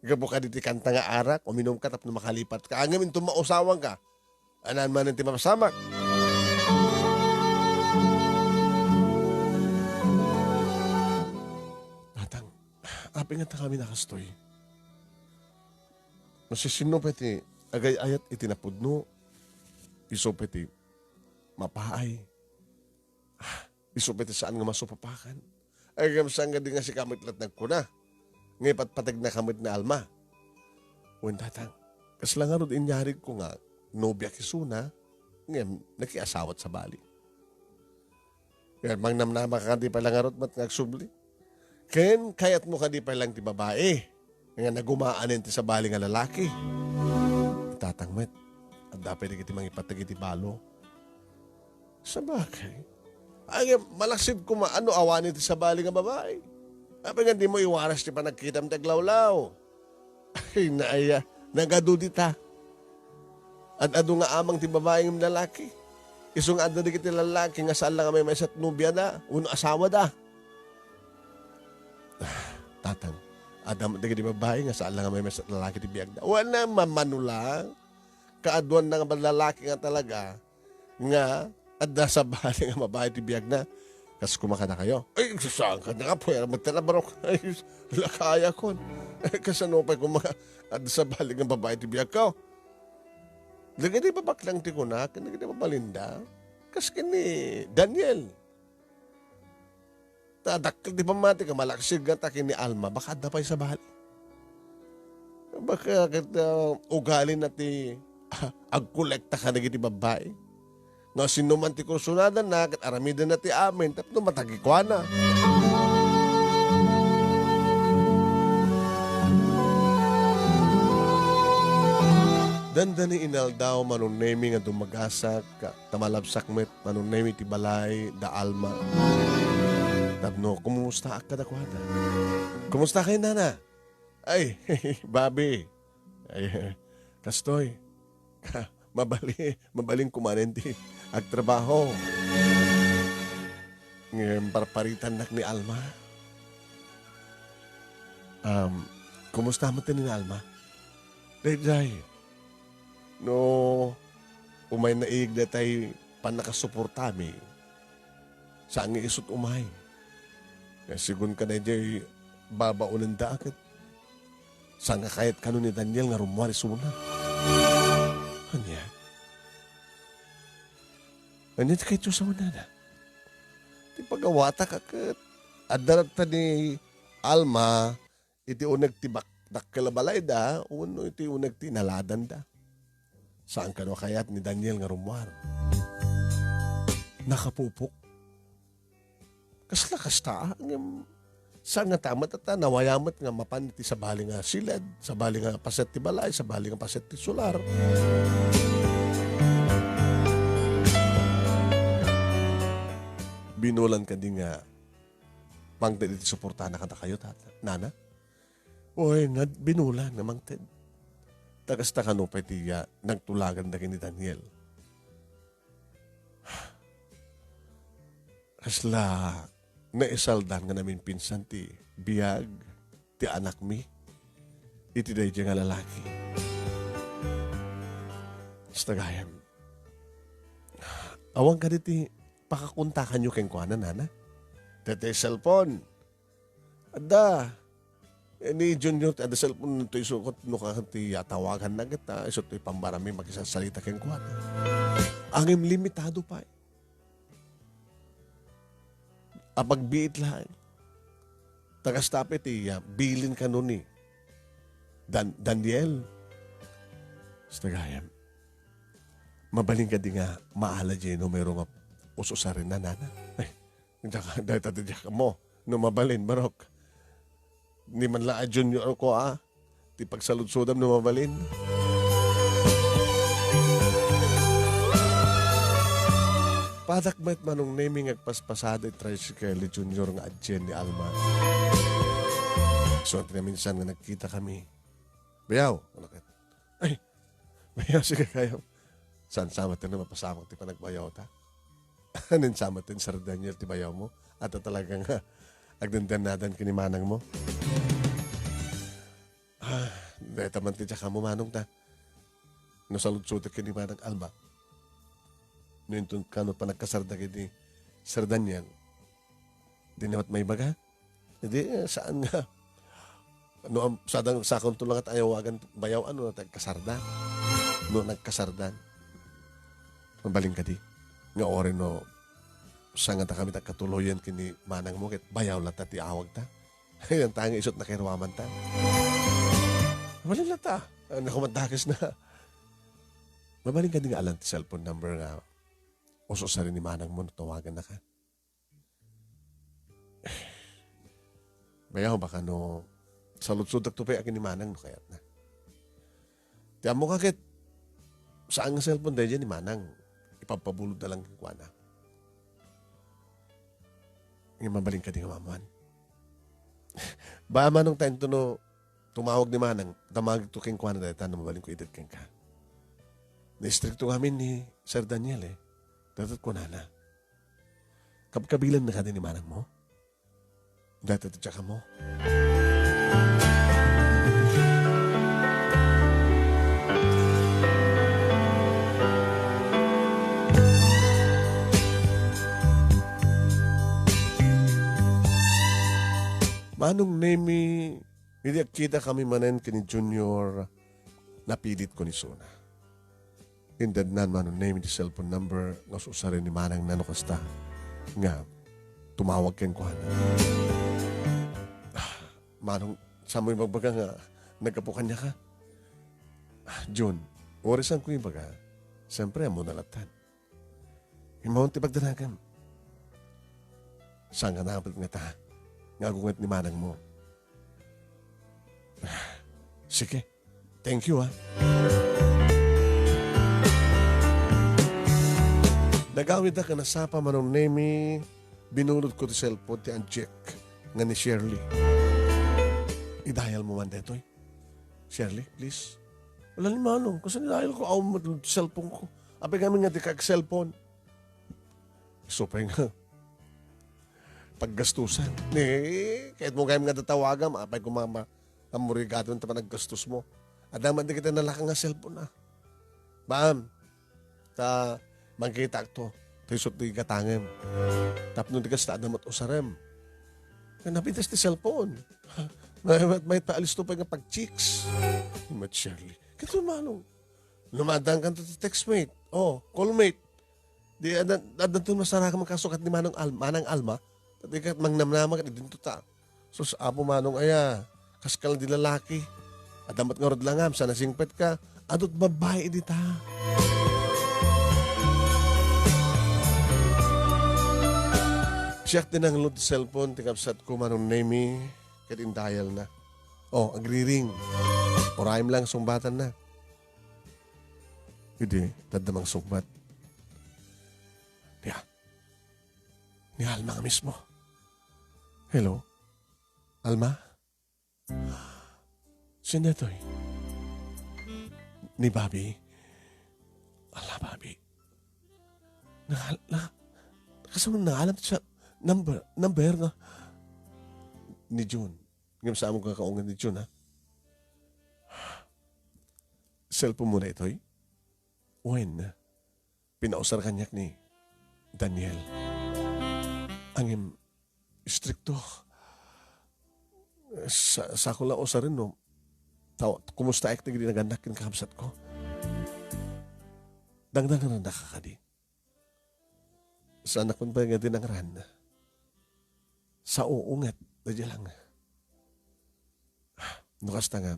Gapu kadi ti kanta nga arak, uminumka tapno makalipatka. Ngem inton mausawanka, anan manen ti mapasamak. Tatang, apay ngata kami nakastoy? Masisinno pay ti agay-ayat iti napudno, isu pay ti mapaay. Ah, isu pay ti saan nga masupapakan. Ay, ngem saan nga di nga sika met la't nagkuna nga ipatpategnaka met ni Alma. Wen, tatang, kasla ngarud inyarigko nga nobiak isuna, ngem nakiasawat sabali. Ngem mangnamnama ka kadi pay la ngarud met nga agsubli? Ken kayatmo kadi pay lang ti babai nga nagumaanen ti sabali nga lalaki? Tatang met, adda pay dagiti mangipateg iti balo. Sabagay. Ay, malaksid koma no awanen ti sabali nga babai. Apay nga dimo iwaras ti panagkitam ti aglawlaw? Ay, naaya, nagadu dita. Ad-adu nga amang ti babai ngem lalaki. Isu nga adda dagiti lalaki nga saan la nga maymaysa ti nobiada wenno asawada. Ah, tatang, adda met dagiti babai nga saan la nga maymaysa ti lalaki ti biagda. Wen, mamano lang. Kaaduanna nga lalaki nga talaga nga adda sabali nga babai ti biagna. Kas koma kadakayo, "Ay, saan ka nga, puwera met ti nabarok." Ay, lakayakon. Ay, kasano pay koma adda sabali nga babai ti biagko? Dagiti babaknang ti kuna, ken dagiti babalinda. Kas ken ni Daniel. Ta dakkel ti pammati nga malaksid nga ta ken ni Alma, baka adda pay sabali. Baka ket, ah, ugalina ti, ah, agkolekta kadagiti babbai. Nga sino man ti kursonadanna, ket aramidenna ti amin tapno matagikuana. Dandani inaldaw, Manong Nemi, nga dumagasak, ta malabsak met, Manong Nemi, ti balay da Alma. Tapno kumustaak kadakuada. Kumusta kay, nana? Ay, babi. Ay, kastoy. Mabali-, mabalin kumanen ti agtrabaho. Ngem parparitannak ni Alma. Um, kumusta met ni Alma? Daydiay, no umayna igid daytay pannakasuportami, saan nga isut' umay. Nga sigun ka daydiay babaonenda ket saan nga kayat kano ni Daniel nga rummuar isuna. Ania? Ania ti kayatyo sa unana? Ti pagawatak a ket adda latta ni Alma iti uneg ti bak-, dakkel a balayda wenno iti uneg ti inaladanda. Saan kano a kayat ni Daniel nga rummuar. Nakapupok. Kasla kasta, ah, ngem saan nga ta met, ta nawaya met nga mapan iti sabali nga siled, sabali nga paset ti balay, sabali nga paset ti solar. Binulan kadi nga mangted iti suportana kadakayo, tata, nana? Oy, nga binulan nga mangted. Ta kasta kano pay ti, ah, nagtulagan dagiti ni Daniel. Kasla naisaldan nga naminpinsan ti biag ti anakmi iti daydiay nga lalaki. Kasta gayam. Awan kadi ti pakakontakanyo kenkuana, nana? Daytoy cellphone. Adda. Eh, ni Junior, ti adda cellphone, no, toy isu ket no ka ti atawaganna ket, ah, isu toy pambarami makisarsalita kenkuana. Ngem limitado pay. Apagbiit laeng. Ta kasta pay ti, ah, bilin kano ni Dan-, Daniel. Kasta gayam. Mabalin kadi nga maala diay numero nga us-usarenna, nana? Ay, diak, dayta ti diak ammo. No mabalin, barok. Ni man la a Junior ko, ah. Ti pagsaludsodam no mabalin. Padak met Manong Nemi nga agpaspasada iti tricycle ni Junior nga adien ni Alma. So, ti naminsan nga nagkita kami. Bayaw, ano ket? Ay, bayaw, sige kayo. Saan sa met nga mapasamak ti panagbayaw ta? Nen sa met ni Sir Daniel ti bayaw mo? At talaga nga, agdandannadan ken ni manang mo? Ah, deta man ti diak ammo, manong ta. No saludsotek ken ni Manang Alma. No inton kano panagkasarda ken ni Sir Daniel. Di na met maibaga? Di, eh, saan nga? No, am-, sadang, sakonto lang at ayawagan bayaw, ano, nagkasarda. No, nagkasardan. Mabalin kadi. Nga ore no, saan nga ta kami nagkatuloyan ken ni manang mo, ket bayaw latta ti awag ta. Yan ta nga isut nakairuaman ta. Mabalin latta. Ah, naku, madakes na. Mabalin kadi nga alan ti cellphone number nga us-usaren ni manang mo no tawagan na ka. Bayaw, baka no saludsodek to pay akin ni manang no kayat na. Ti ammo ka ket, saan nga cellphone daydiay ni manang? Ipabpabulod na lang kuana. Nga mabalin kadi nga mamuan. Ba, manong ta inton no tumawag ni manang, damagek to kenkuana dayta no mabalin ko ited kenka. Naistrikto ngamin ni Sir Daniel eh. Datat kunana. Kabkabilan na kadi ni manang mo? Dayta ti tsaka mo. Manong Nemi, idi agkita kami manen ken ni Junior, napilit ko ni Suna. Indanan Manong Nemi ti cellphone number nga usaren ni manangna no kasta nga tumawag kenkuana. Ah, Manong, saan mo ibagbaga nga naggapu kaniaka? Ah, Jun, uray saan ko ibaga, siyempre, ammo na lattan. Immawon ti pagdanagam. Saan nga napit nga ta, nga agunget ni manang mo? Ah, sige. Thank you, ah. Nagawid ak a nasapa Manong Nemi, binulod ko ti cellphone ti Anjek nga ni Shirley. Idayal mo man detoy. Shirley, please. Wala ni Manong. Kasi nidayal ko, awan met ti cellphone ko. Apay ngamin nga di ka ag-cellphone. Isu pay nga paggastusan. Ni, kahit mo gayam nga tatawagam, apay ko mama, amurigaton ta panaggastos mo. Adda man di kita nalaka nga cellphone, ah. Baam, ta mangkita akto. Ta isut ti gatangem. Tapno di kasta, adda met usarem. Nga napitas ti cellphone. May, may, may ta alisto pay nga pag-chicks. Ni Mat Shirley. Kato manong. Lumadang kanto ti textmate. Oh, callmate. Di, adda, adda ton masarakan mangkasukat ni Manong Al-, Manang Alma. Di kat mangnamnama kat idinto ta. Sus, Apo Manong aya, kas ka lang di lalaki. Adda met ngarud langam, sana singpet ka. Adut babbai idi ta. Siak ti nanglut ti cellphone ti kabsatko, Manong Nemi, ket indayalna. Oh, agriring. Urayem lang sungbatanna. Idi, tadda mangsungbat. Dia. Ni Alma nga mismo. Hello? Alma? Sino daytoy? Ni Bobby? Ala, Bobby. Nangal-, na-, kasano nangalan sa number, number nga ni June? Ngem saan mo kakaungan ni June, ha? Cellphone mo daytoy? Wen, pinausar kaniak ni Daniel. Ngem, istrikto. Sa-, sako la usaren no. Taw-, kumustaek dagiti nagannak ken kakabsatko? Dangdangannak kadi. Saanakon pay nga dinangran. Sa uunget, da lang. No kasta nga,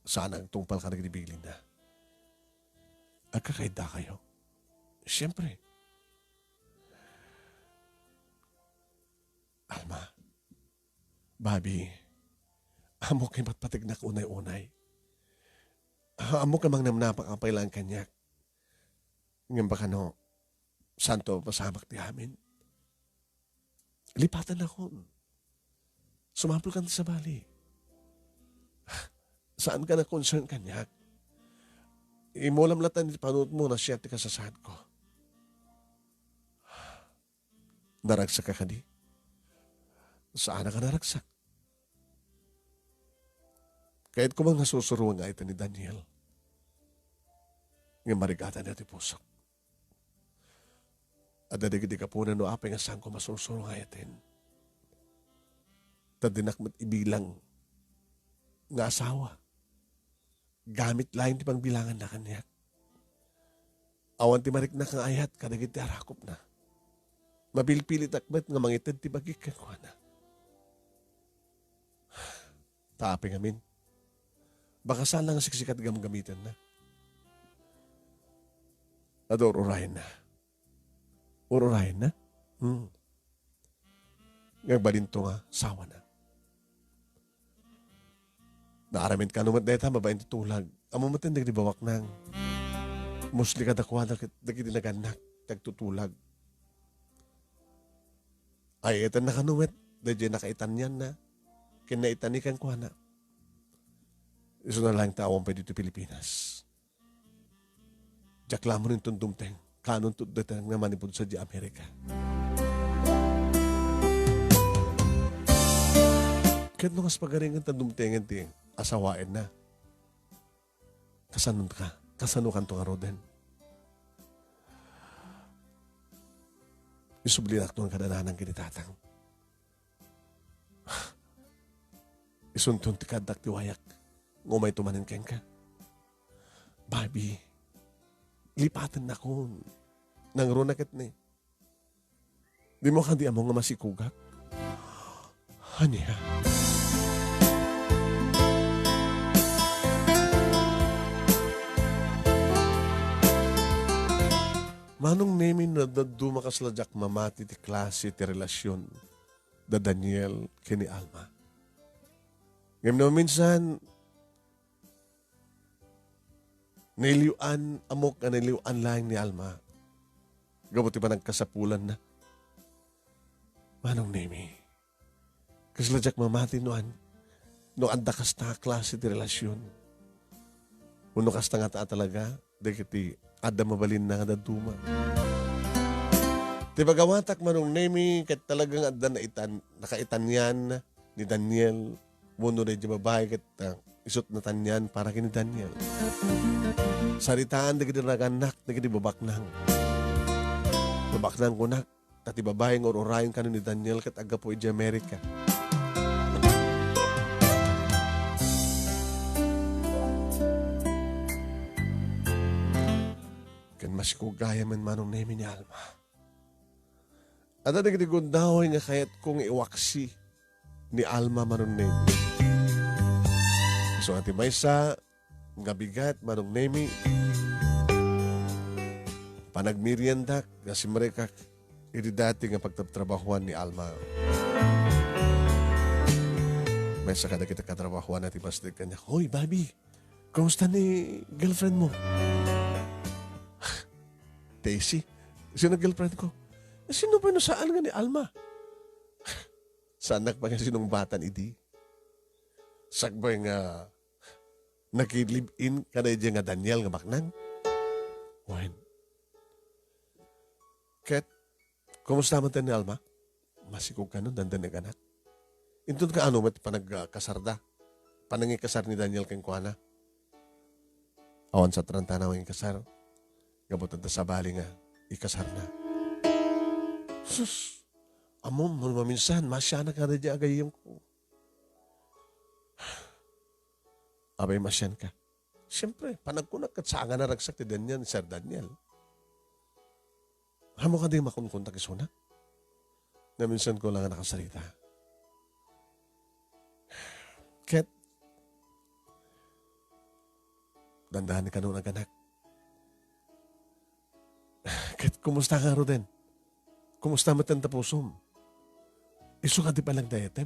saan agtungpal kadagiti bilinna. Agkakaidda kayo. Siyempre. Alma, Bobby, ammok nga ipatpategnak unay-unay. Ammok nga mangnamnapak a pay laeng kaniak. Ngem baka no, saanto mapasamak ti amin. Lipatennakon. Sumapulkan ti sabali. Saanka na concern kaniak. Imulam latta ti panunotmo no siak ti kasasaadko. Naragsak ka kadi? Saan a ka naragsak? Kayatko man nga sursuroen nga ita ni Daniel. Ngem marigatan ti pusok. Adda dagiti gapuna no apay nga saanko masursuro nga ayaten. Ta dinak met ibilang nga asawa. Gamit laeng ti pangbilanganna kaniak. Awan ti mariknak nga ayat kadagiti arakupna. Mapilpilitak met nga mangited ti bagik kenkuana. Ta apay ngamin, baka saan la nga siksika ti gamgamitenna. Adu, ur-urayenna. Ur-urayenna? Hmm. Nga agbalinto nga sawana. Naaramid kano met dayta babaen ti tulag. Ammo met dagiti babaknang. Musli kadakuada ket dagiti nagannak ti agtutulag. Ay-ayatenna kano met daydiay nakaitanianna ken naitani kenkuana. Isuna laeng ta awan pay ditoy Pilipinas. Diak la manen dumteng, kaanonto dayta nga manipud sadiay Amerika. Ket no kas pagaringen ta dumtengen ti asawaenna, kasano ka? Kasano kanto ngaruden? Isublinak ton kada nanang ken ni tatang. Isunton ti kaaddak ti wayak nga umayto manen kenka. Barbie, lipatennakon. Nangruna ket ni. Dimo kadi ammo nga masikogak? Ania? Manong Nemi, no dadduma kasla diak mamati ti klase ti relasion da Daniel ken ni Alma. Ngem no minsan, nailiw-an, ammok nga nailiw-an laeng ni Alma gapu ti panagkasapulanna. Manong Nemi, kasla diak mamati no an-, no adda kasta a klase ti relasion. Wenno kasta ngata a talaga dagiti adda mabalinna nga dadduma. Ti pagawatak, Manong Nemi, ket talaga nga adda naitan-, nakaitanian ni Daniel wenno daydiay babai ket, ah, isut natanian para ken ni Daniel. Saritaan dagiti nagannak dagiti babaknang. Babaknang kunak, ta ti babai nga ur-urayen kano ni Daniel ket aggapu idiay Amerika. Ken masikog gayam, Manong Nemi, ni Alma. Adda dagiti gundaway nga kayatko nga iwaksi ni Alma, Manong Nemi. Isu nga ti maysa, nga bigat, Manong Nemi, panagmiriandak nga simrekak iti dati nga pagtrabtrabahoan ni Alma. Maysa kadagiti katrabahoanna ti bassit kaniak, "Hoy, Bobby, kumusta ni girlfriend mo?" "Tessie, sino girlfriend ko?" "Sino pay no saan nga ni Alma?" Saannak pay nga sinungbatan idi. Sakbay nga naki-live-in kadaydiay nga Daniel nga baknang. Wen. Ket, kumusta man ni Alma? Masikog kano, dandani nga anak. Inton kaano met panagkasarda? Panangikasar ni Daniel kenkuana? Awan sa tarantana nga inkasar. Gapu ta sabali nga ikasarna. Sus! Ammom, no maminsan, masianak nga daydiay a gayyemko. Apay, masianka? Siempre, panagkunak ket saan nga naragsak ti Daniel, ni Sir Daniel. Ammok a di makunkuntak isuna? Naminsanko la nga nakasarita. Ket, dandani kano, anak. Ket kumusta ka ngaruden? Kumusta met ti pusom? Isu kadi pay nagdayatem?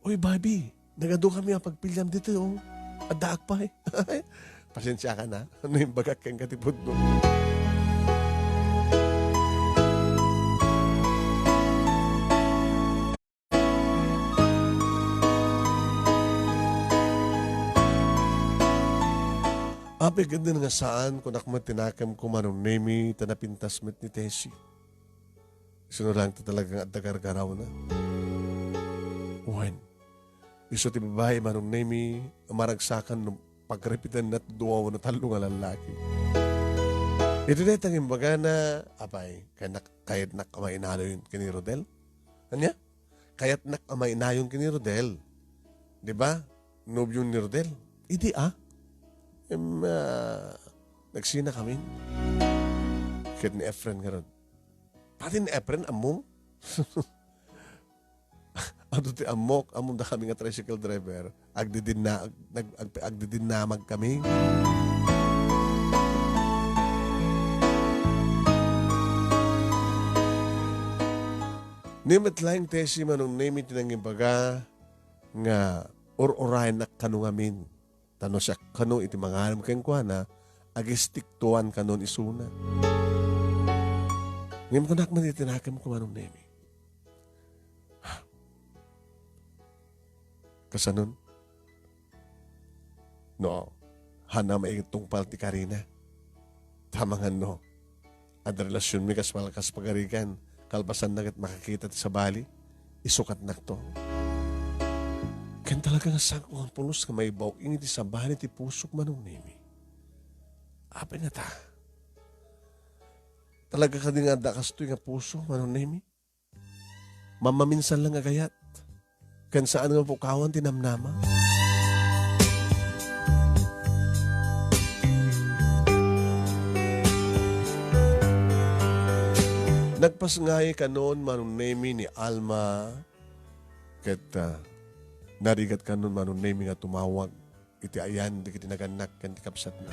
Uy, Bobby, nagadu kami a pagpiliam ditoy, o. Addaak pay. Pasensiaka na no imbagak kenka ti pudno. Apay ket nga saan, kunak met ti nakemko, Manong Nemi, ta napintas met ni Tessie. Isuna laeng ti talaga nga adda gargarawna. Wen, isu ti babai, Manong Nemi, a maragsakan no pagripitenna ti dua wenno tallo nga lallaki. Iti dayta nga imbagana, apay, kayatnak, kayatnak a mainayon ken ni Rodel? Ania? Kayatnak a mainayon ken ni Rodel. Di ba? Nobio ni Rodel. Idi a? Em, ah, nagsinakamin. Ket ni Efren ngarud. Pati ni Efren, ammom? Adu ti ammok, ammom dakami nga tricycle driver. Agdidinna-, ag-, ag-, agdidinnamag kami. Ni met laeng Tessie, Manong Nemi, ti nangimbaga nga ur-urayennak kano ngamin. Ta no siak kano iti manganem kenkuana, agistiktuan kanon isuna. Ngem kunak met iti nakemko, Manong Nemi. Kasanon? No, haanna maitungpal ti karina. Ta amangan no, adda relasionmi kas palkas pagarigan, kalpasanna ket makakita ti sabali, isukatnakto. Ken talaga nga saanko nga pulos nga maibaw-ing iti sabali ti pusok, Manong Nemi. Apay ngata? Talaga kadi nga adda kastoy nga puso, Manong Nemi? Mammaminsan lang a gayat, ken saan nga mapukawan ti namnama. Nagpasngay kanon, Manong Nemi, ni Alma, ket, ah, narigat kanon, Manong Nemi, nga tumawag iti ayan dagiti nagannak ken ti kabsatna.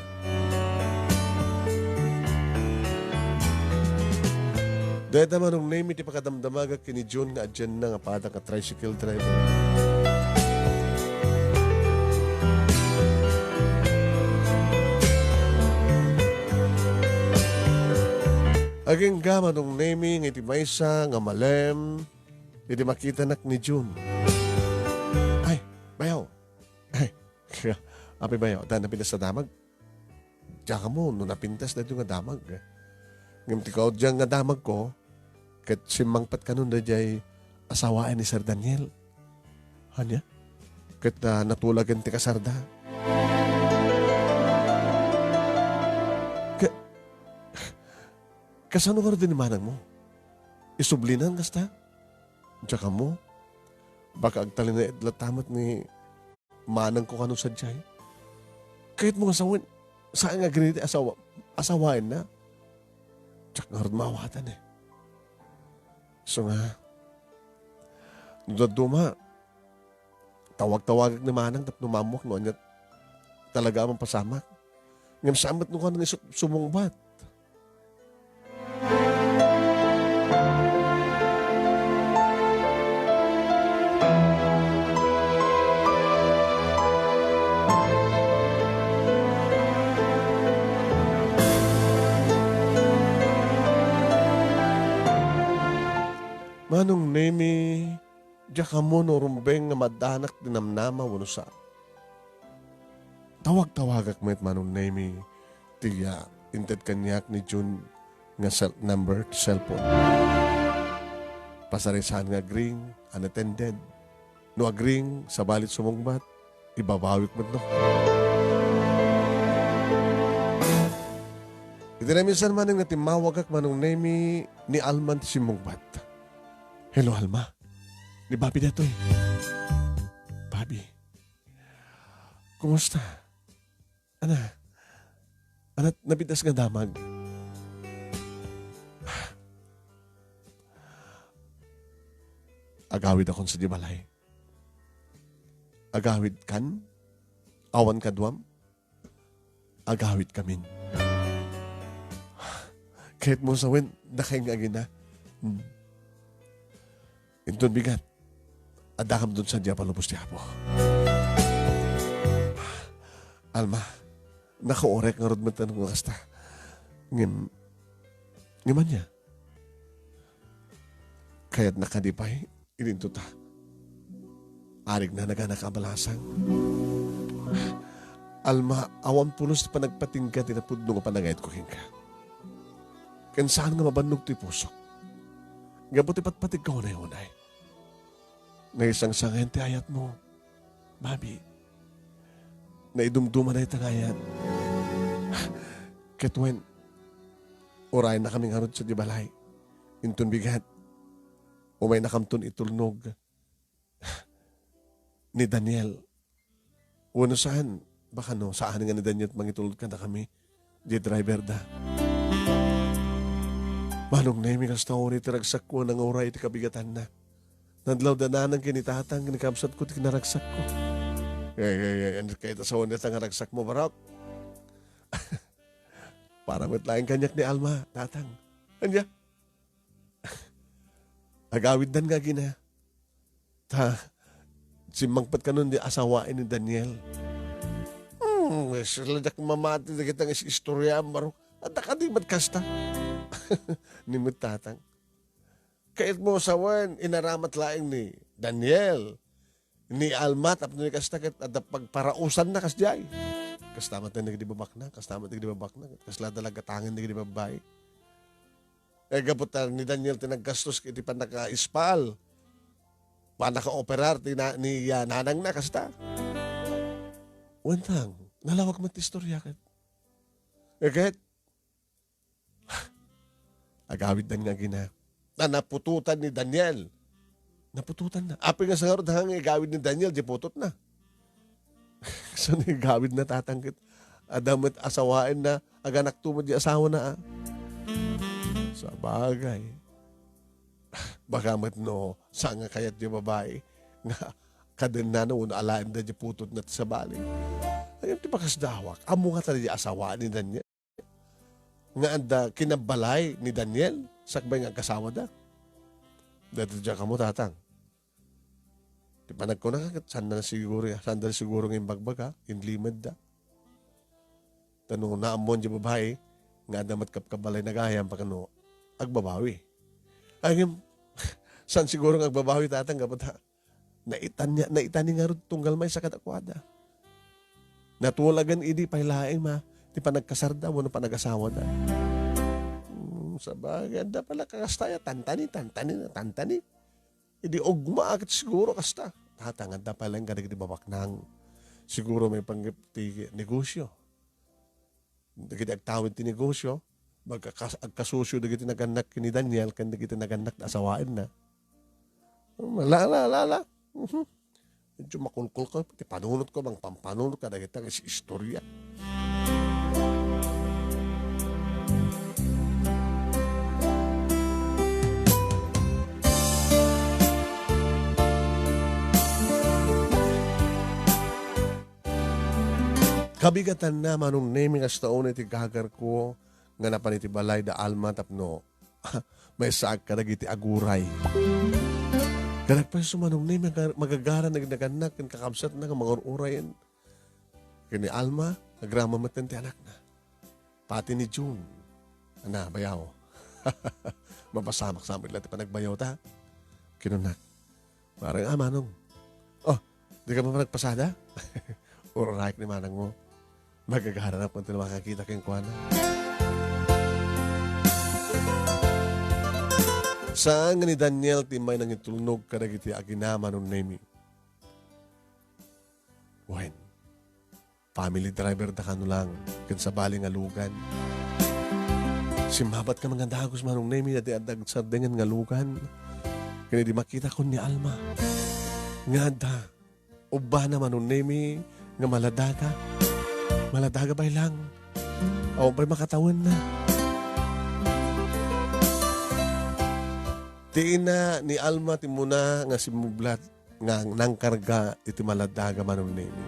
Dayta, Manong Nemi, ti pakadamdamagak ken ni Jun nga adianna nga pada nga tricycle driver. Agingga, Manong Nemi, nga iti maysa nga malem, iti makitanak ni Jun. Ay, bayaw. Ay, apay bayaw, adda napintas a damag? Diak ammo no napintas daytoy nga damag. Ngem ti kaudian nga damagko, ket simmangpet kanon daydiay asawaen ni Sir Daniel. Ania? Ket, ah, natulagen ti kasarda. Ka-, kasano ngarud ni manangmo? Isublinan kasta? Diak ammo. Baka agtalinaed latta met ni manangko kano sadiay. Kayatmo nga sawen, saan nga agrigat ti asawa, asawaenna? Diak ngarud maawatan, eh. Isu nga, no dadduma, tawag-tawagak ni manang tapno maammuak no ania, talaga a mapasamak. Ngem saan met no kano nga isu-, sumungbat? Manong Nemi, diak ammo no rumbeng nga maddanak ti namnama wenno saan. Tawag-tawagak met, Manong Nemi, ti, ah, inted kaniak ni Jun nga cell number ti cellphone. Pasarisan nga agring, unattended. No agring, sabali ti sumungbat, ibabawik met no. Iti naminsan manen nga timmawagak, Manong Nemi, ni Alma ti simmungbat. "Hello, Alma. Ni Bobby daytoy." "Bobby, kumusta? Ana, ana, nabitas nga damag?" "Agawidakon sadiay balay." "Agawidkan? Awan kaduam?" "Agawidkamin." "Kayatmo sawen, dakayo nga agina." Hmm. Inton bigat, adda kamdon sadiay a palubos ti Apo. Alma, nakaurek ngarud met nga kasta. Ngem, ngem ania? Kayatna kadi pay, ininto ta. Arigna nagana kabalasang. Alma, awan pulos ti panagpatingga ti napudno nga panagayatko kenka. Ken saan nga mabannog ti pusok. Gapu ti patpategko unay-unay. Naisangsangen ti ayatmo, Bobby. Naidumduma dayta nga ayat. Ket wen, urayennakami ngarud sadiay balay. Inton bigat, umaynakamton itulnog ni Daniel. Wenno saan, baka no, saan nga ni Daniel mangitulod kadakami, di driver da. Manong Nemi, kasta uri ti ragsakko a nanguray iti kabigatanna. Nadlawda nanang ken ni tatang, ken ni kabsatko ti kinaragsakko. Ay, ay, ay, ano kayat a sawen dayta nga ragsakmo, barok? Para met laeng kaniak ni Alma, tatang. Ania? Agawiddan nga agina. Ta, simmangpet kanon di asawaen ni Daniel. Hmm, sila diak mamati dagita nga is-, istorya, barok. Adda kadi met kasta. Ni met tatang. Kayatmo sawen, inaramat laeng ni Daniel, ni Alma, tapno ni kasta ket adda pagparausanna kasdiay. Kasta met dagiti babaknang, kasta met dagiti babaknang, kasla da la gatangen dagiti babbai. Eh, gapu ta ni Daniel ti naggastos iti pannakaispal. Pannakaoperar ti na-, ni, ah, nanangna, kasta. Wen, tang, nalawag met ti istorya ket. Eh, ket, agawiddan nga agina. Na naputotan ni Daniel. Naputotanna. Apay nga sangarud nga igawid ni Daniel, di putotna. Saan igawidna, tatang, ket adda met asawaenna, aganakto met di asawana, a? Sabagay. Baka met no, saan nga kayat di babai, nga kadennana wenno alaenda di putotna ti sabali. Ay, ti pakasdawak. Ammo nga ta di asawaen ni Daniel. Nga adda kinabalay ni Daniel sakbay nga agkasawada. Daytoy diak ammo, tatang. Ti panagkuna, ket saanda siguro, saanda siguro nga imbagbaga, inlimedda. Ta no naammoan di babai nga adda met kabkabalayna gayam, pakano agbabawi. Ay, ngem, saan siguro nga agbabawi, tatang, gapu ta Naitani, naitani ngarud tunggal maysa kadakuada. Natulagan idi pay laeng ma ti panagkasarda wenno panagasawada. Hmm, sabagay, adda pala kakastaya, tantani, tantani, tantani. Idi ugma ket siguro kasta. Tatang, adda pay laeng kadagiti babaknang. Siguro maipanggep ti negosyo. Dagiti agtawid ti negosyo, magkakas-, agkasosyo dagiti nagannak ken ni Daniel ken dagiti nagannak ti asawaenna. La, la, la, la. Mhm. Medyo makulkol ko, ti panunot ko, mangpampanunot kadagita nga is-, istorya. Kabigatanna, Manong Nemi, kasta unay ti gagarko nga napan iti balay da Alma tapno maysaak kadagiti aguray. Kadagpayso, Manong Nemi, magar-, magagaran nagnagannak ken kakabsatna nga mangur-urayen. Ken ni Alma, agrama metten ti anakna. Pati ni June. Ana, bayaw. Mapasamak sa amin laeng ti panagbayawta. Kinunak, "Marang a, Manong." "Oh, di ka man nagpasada?" Ururayak ni manangmo. Magagaranak man ti makakita kenkuana. Saan nga ni Daniel ti immay nangitulnog kadagiti agina, Manong Nemi. Wen, family driver da kano lang ken sabali nga lugan. Simmabatka man nga dagus, Manong Nemi, daydi adda agsardeng nga lugan. Ken idi makitakon ni Alma nga adda ubbana, Manong Nemi, nga maladaga. Maladaga pay lang. Awan pay makatawenna. Ti ina ni Alma ti immuna nga simmublat nga nangkarga iti maladaga, Manong Nemi.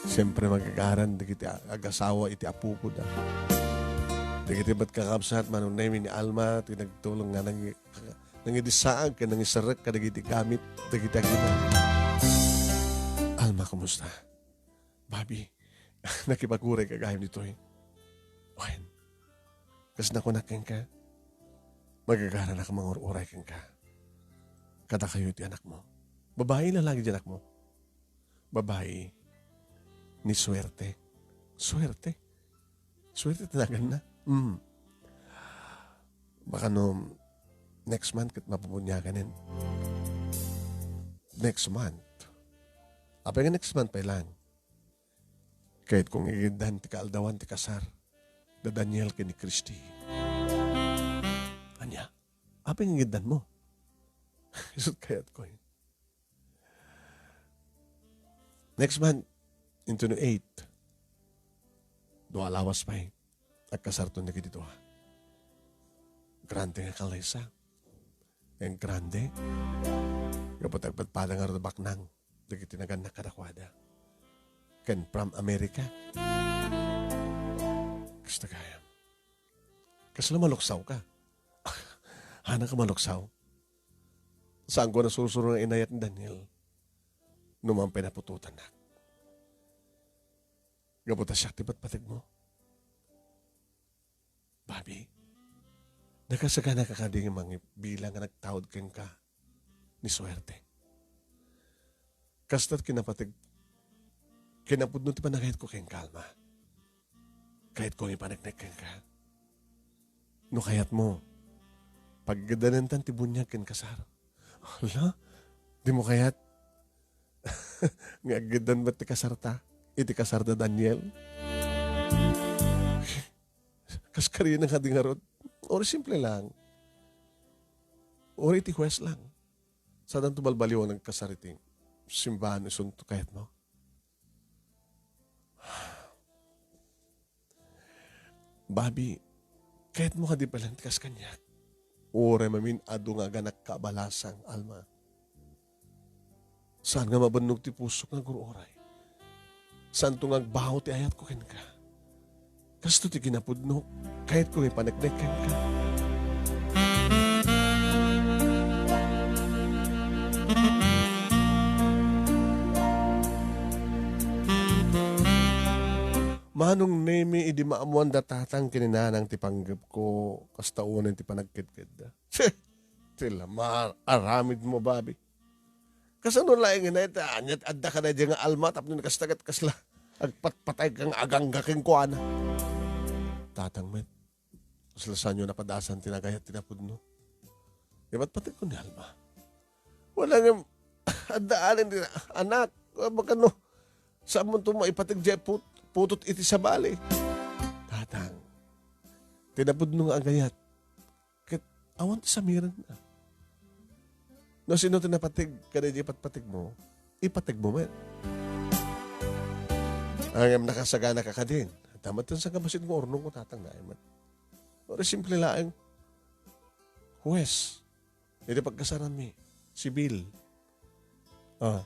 Siempre, magagaran dagiti a-, agasawa iti apoda. Dagiti met kakabsat, Manong Nemi, ni Alma ti nagtulong nga nangi-, nangidisaag ken nangiserrek kadagiti gamit dagiti agina. "Alma, kumusta?" "Bobby, nakipagurayka gayam ditoy." "Wen, kas nakunak kenka, magagaranak a mangur-uray kenka. Kadakayo iti anakmo." "Babai, lalaki ti anakmo?" "Babai. Ni Suerte." "Suerte? Suerte ti naganna?" "Mm. Baka no next month ket mapabuniaganen." "Next month? Apay nga next month pay lang?" "Kayatko nga igiddan ti kaaldawan ti kasar da Daniel ken ni Christy." "Ania? Apay nga igiddanmo?" "Isut' kayatko, eh. Next month, into no eight. Dua a lawas pay. Agkasarton dagiti dua. Grande nga kalaysa. Ken grande. Gapu ta agpadpada ngarud a baknang dagiti nagannak kadakuada. Ken from America." "Kasta gayam. Kasla maluksawka?" "Haanka maluksawak. Saanko a nasursuro nga inayat ni Daniel no man pay naputotannak. Gapu ta siak ti patpategmo." "Bobby, nakasaganaka kadi nga mangibilang nga nagtaud kenka ni Suerte?" "Kasta ti kinapateg-, kinapudno ti panagayatko kenka, Alma. Kayatko nga ipaneknek kenka. No kayatmo, pagiddanentan ti buniag ken kasar." "Hala, dimo kayat nga agiddan met ti kasarta iti kasar da Daniel?" "Kas karina kadi ngarud? Uray simple lang. Uray iti huwes lang. Saanto balbaliwan nga agkasar iti simbahan isunto, kayatmo?" "Bobby, kayatmo kadi pay lang ti kas kaniak? Uray mamin adu nga aganakka a balasang, Alma. Saan nga mabannog ti pusok nga agur-uray. Saanto nga agbaw ti ayatko kenka. Kasto ti kinapudno, kayatko nga ipaneknek kenka." Manong Nemi, idi maammoan da tatang ken ni nanang ti panggepko, kasta unay ti panagkedkedda. Ti la maaramidmo, Bobby. Kasano laeng nga ita, aniat adda kadaydiay nga Alma tapno ni kasta ket kasla agpatpatayka nga agangga kenkuana. Tatang met, kasla saanyo napadasan ti nagayat ti napudno. Ipatpategko ni Alma. Wala nga adda anen ti anak. Baka no, saanmonto maipateg diay put-, putot iti sabali. Tatang, ti napudno nga agayat, ket awan ti samirenna. No sino ti napateg kadaydiay patpategmo, ipategmo met. Ngem nakasaganaka kadin. Adda met ti sangkamasid nga urnongmo, tatang, naay met. Uray simple laeng. Huwes. Iti pagkasaranmi, sibil. Ah.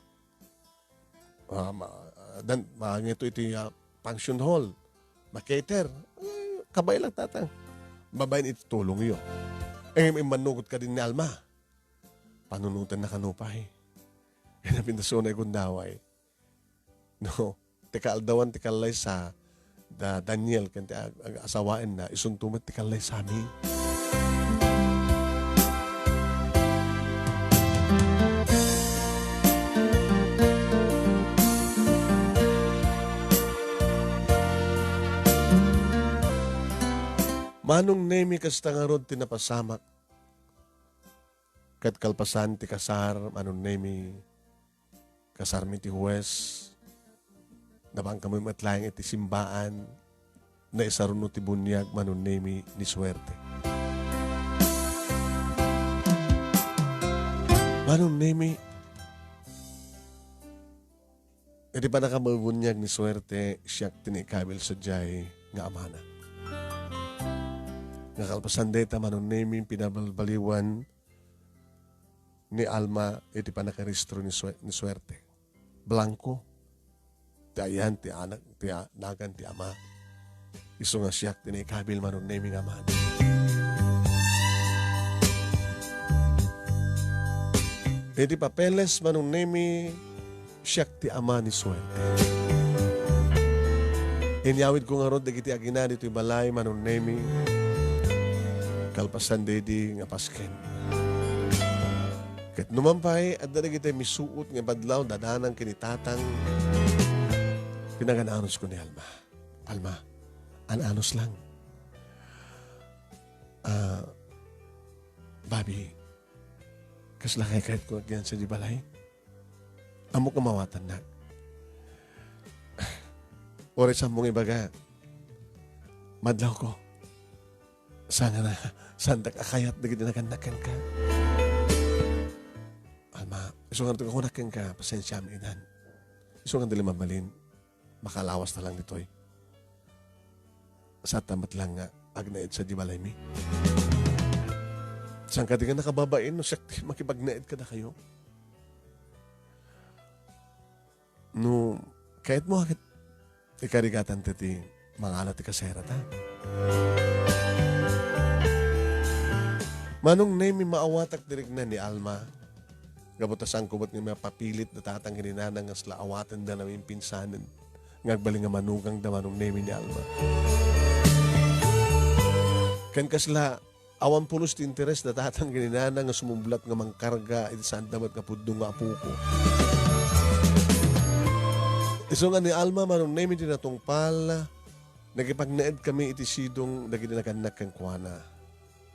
Ah, ma-, ah, dan, maangito iti, ah, function hall, ma-cater. Eh, kabay lang, Tatang. Babaen iti tulongyo. Eh, immanugot kadin ni Alma. Panunotenna kano pay. Napintasuna gundaway. No, ti kaaldawan ti kallaysa da Daniel ken ti ag-, ag-asawaenna, isunto met ti kallaysami. Manong Nemi, kasta ngarud ti napasamak. Ket kalpasan ti kasar, Manong Nemi, kasarmi ti huwes, napan kami met laeng iti simbaan, naisaruno ti buniag, Manong Nemi, ni Suerte. Manong Nemi, iti pannakabuniag ni Suerte, siak ti naikabil sadiay nga amana. Nga kalpasan dayta, Manong Nemi, pinabalbaliwan ni Alma iti pannakarehistro ni Sue-, ni Suerte. Blanco ti ayan ti anak, ti a-, nagan ti ama. Isu nga siak ti naikabil, Manong Nemi, nga amana. Iti papeles, Manong Nemi, siak ti ama ni Suerte. Inyawidko ngarud dagiti agina ditoy balay, Manong Nemi, kalpasan daydi nga pasken. Ket numan pay, adda dagiti misuot nga badlaw, dadanang ken ni Tatang. Pinagan-anusko ni Alma. Alma, an-anus lang. Ah, Bobby, kasla kaykayatko agyan sadiay balay? Ammok nga maawatannak. Uray saanmo nga ibaga, madlawko. Saan nga na, saandak a kayat dagiti nagannak kenka. Alma, isu nga kunak kenka, pasensiam inan. Isu nga dili mabalin, makalawas ta lang ditoy. Saatta met lang nga agnaed sadiay balaymi. Saan kadi nga nakababain no siak ti makipagnaed kadakayo? No, kayatmo, ket ikarigatan ti mangala ti kaserata. Manong Nemi, maawatak ti rikna ni Alma. Gapu ta saanko met nga mapapilit da Tatang ken ni Nanang nga kasla awatenda namin pinsanen nga agbalin nga manugangda, Manong Nemi, ni Alma. Ken kasla awan pulos ti interes da Tatang ken ni Nanang nga sumublat nga mangkarga iti saanda met nga pudno nga apoko. Isu nga ni Alma, Manong Nemi, ti natungpal, nakipagnaedkami iti sidong dagiti nagannak kenkuana.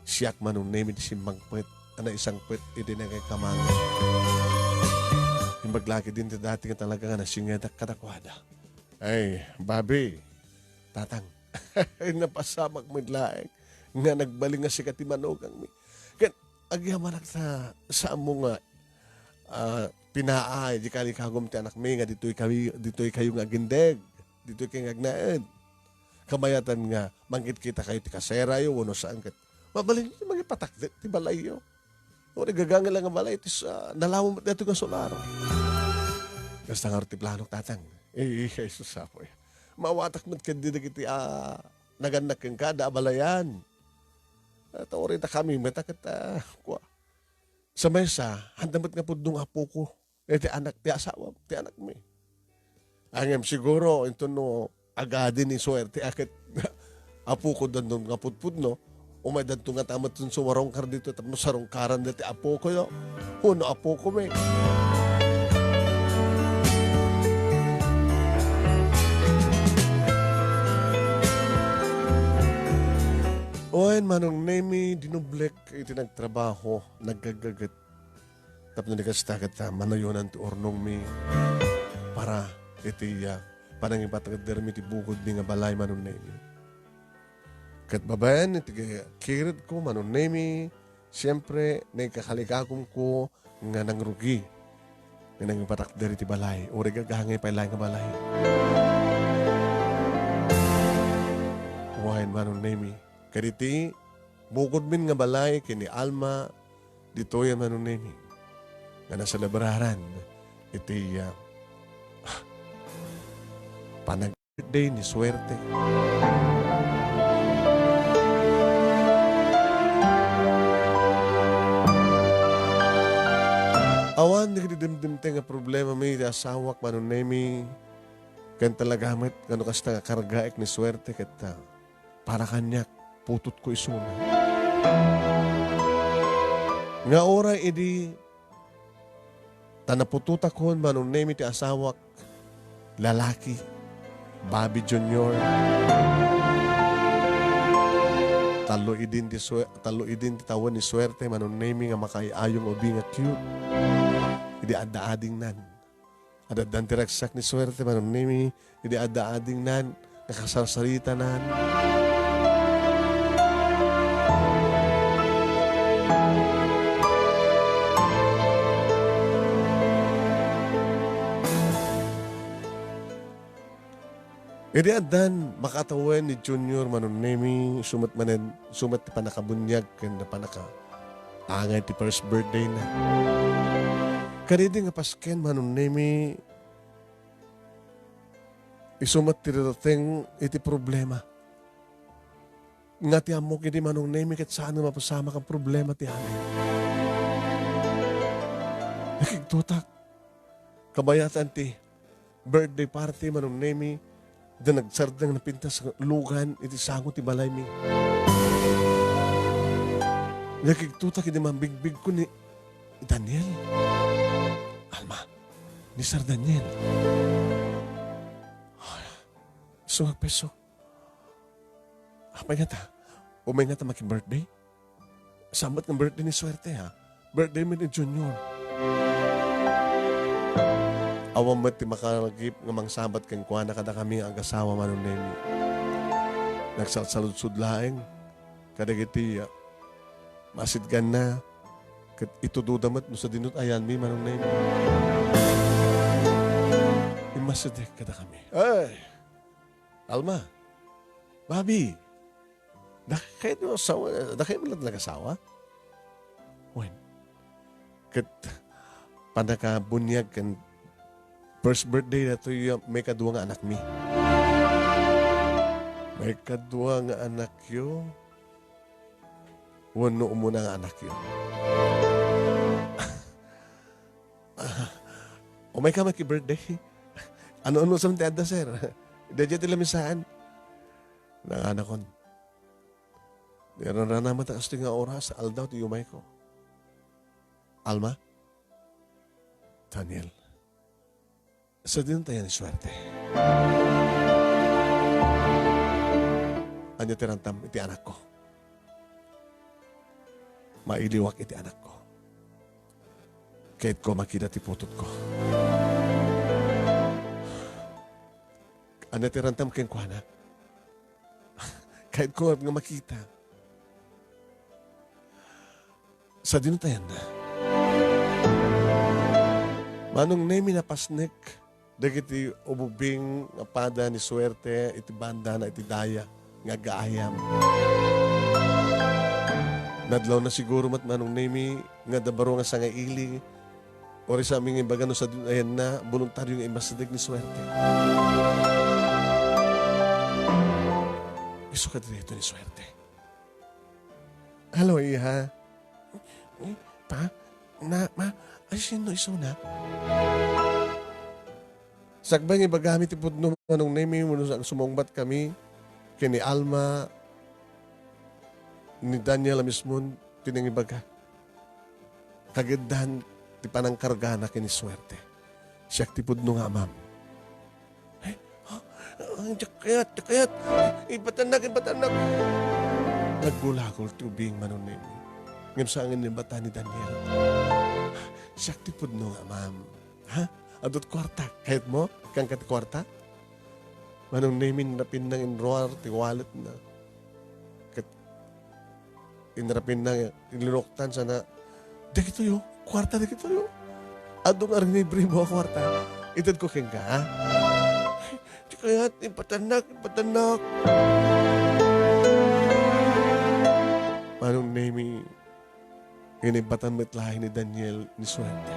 Siak, Manong Nemi, ti simmangpet a naisangpet iti nangikkamangan. Imbag la ketdin ti dati nga talaga nga nasingedak kadakuada. Ay, Bobby, Tatang, napasamak met laeng nga nagbalin nga sika ti manugangmi. Ket agyamanak ta saanmo nga, ah, pinaay di kalikagum ti anakmi nga ditoy kayo, ditoy kayo nga agindeg, ditoy kayo nga agnaed. Kabayatan nga mangkitkita kayo ti kaserayo wenno saan ket mabalin ti mangipatakder ti balayyo. Uray gagangay lang nga balay, ti sa-, nalawom met daytoy nga solar. Kasta ngarud ti planok, Tatang. Eh, eh, ay, sus, apoy. Maawatak met ketdi dagiti, ah, nagannak kenka, adda a balayan. At uray ta kami met, ket, ah, kua. Sa maysa, haanda met nga pudno nga apoko. Eh, ti anak, ti asawam, ti anakmi. Ngem siguro, inton no agadi ni Suerte a ket apoko danton nga pudpudno, umay danton nga ta met sumarungkar ditoy tapno sarungkaran dayta ti apoko, no? Wenno apokomi. Wen, Manong Nemi, dinoblek iti nagtrabaho, naggaganget. Tapno di kasta ket, ah, manayonan ti urnongmi para iti, ah, panangipatakdermi ti bukodmi nga balay, Manong Nemi. Ket babaen iti kiredko, Manong Nemi, siempre, naikakalikagumko nga nangrugi nga nangipatakder iti balay, uray gagangay pay laeng nga balay. Wen, Manong Nemi, kaditi bukodmin nga balay ken ni Alma, ditoy a Manong Nemi nga naselebraran iti, ah, panag- birthday ni Suerte. Awan dagiti dimdimteng nga problemami ti asawak, Manong Nemi, ken talaga met nga no kasta nga kargaek ni Suerte ket, ah, para kaniak, putotko isuna. Nga uray idi ta naputotakon, Manong Nemi, ti asawak, lalaki, Bobby Junior. Tallo idin ti sue-, tallo idin ti tawen ni Suerte, Manong Nemi, nga makaay-ayong ubing nga cute. Idi adda adingnan. Adaddan ti ragsak ni Suerte, Manong Nemi, idi adda adingnan, nga kasarsaritanan. Idi addan makatawen ni Junior, Manong Nemi, isu met manen, isu met ti pannakabuniag ken pannaka-, angay ti first birthday na. Kadidi nga pasken, Manong Nemi, isu met ti dateng iti problema. Nga ti ammok idi, Manong Nemi, ket saan nga mapasamak a problema ti amin. Nakigtotak. Kabayatan ti birthday party, Manong Nemi, da nagsardeng napintas nga lugan iti sango ti balaymi. Nakigtotak idi mambigbigko ni Daniel. Alma, ni Sir Daniel. Ay, so, peso. Apay ngata? Umay ngata maki-birthday? Sambat nga birthday ni Suerte, ha? Birthday met ni Junior. Awan met ti makalagip nga mangsabat kenkuana kadakami nga agasawa, Manong Nemi. Nagsalsaludsod laeng kadagiti, ah, masidganna ket itudoda met no sadino ti ayanmi, Manong Nemi. Immasideg kadakami. Ay! Alma! Bobby! Dakay no asawa, dakay man lang nagasawa? Wen. Ket pannakabuniag ken first birthday datoy maikadua nga anakmi. Maikadua nga anakyo wenno umuna nga anakyo? Umayka maki-birthday. Ano-ano sa ti adda, sir? Daydiay ti lamisaan. Nanganakon. Nararanaman ta kastoy nga oras, aldaw ti umayko. Alma? Daniel? Sadino ti ayan ni Suerte? Ania ti rantam iti anakko? Mailiwak iti anakko. Kayatko makita ti putotko. Ania ti rantam kenkuana? Kayatko nga makita. Sadino ti ayanna? Manong Nemi, napasnek dagiti ububing nga pada ni Suerte iti bandana iti daya nga agaayam. Nadlawna siguro met, Manong Nemi, nga adda baro nga sangaili, uray sa amin nga ibaga no sadino ti ayanna, boluntario nga immasideg ni Suerte. Isu kadi daytoy ni Suerte. Hello, iha. Pa? Na, ma? Ay, sino isuna? Sakbay nga ibagami ti pudno, Manong Nemi, wenno sa-, sumungbat kami ken ni Alma, ni Daniel a mismon ti nangibaga. Kagiddan ti panangkargana ken ni Suerte. Siak ti pudno nga amam. Ay, ha? Ay, diak kayat, diak kayat. Ibatannak, ibatannak. Naggulagol ti ubing, Manong Nemi. Ngem saan nga nibatan ni Daniel. Siak ti pudno nga amam. Ha? Adut kuarta. Kayatmo? Kaanka ti kuarta? Manong Nemi, inrapinna nga inruar ti walletna. Ket inrapinna nga inlunoktan sana, "Dagitoyo, kuarta dagitoyo. Adu nga arinibrimo a kuarta. Itedko kenka, ha?" Ay, diak kayat, ibatannak, ibatannak. Manong Nemi, inibatan met laeng ni Daniel ni Suerte.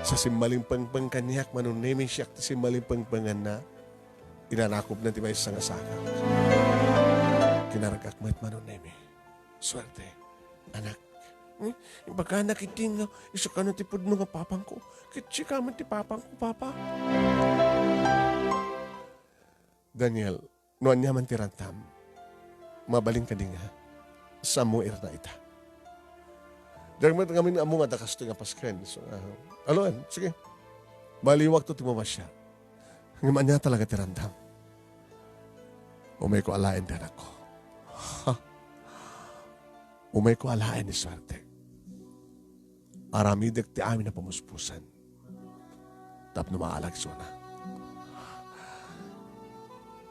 Sa simmalingpengpeng kaniak, Manong Nemi, siak ti simmalingpengpenganna. Inarakopna ti maysa nga sakak. Kinargak met, Manong Nemi. Suerte, anak. Hmm? Ibagana ketdin nga isu kano ti pudno nga papangko. Ket sika met ti papangko, Papa. Daniel, no aniaman ti rantam, mabalin kadi nga, saanmo irna ita. Diak met ngamin ammo nga adda kastoy nga pasken. So, ah, aloen, sige. Baliwakto ti mamasia. Ngem ania talaga ti rantam? Umayko alaen ti anakko. Ha? Umayko alaen ni suerte. Aramidek ti amin a pamuspusan tapno maalag isuna.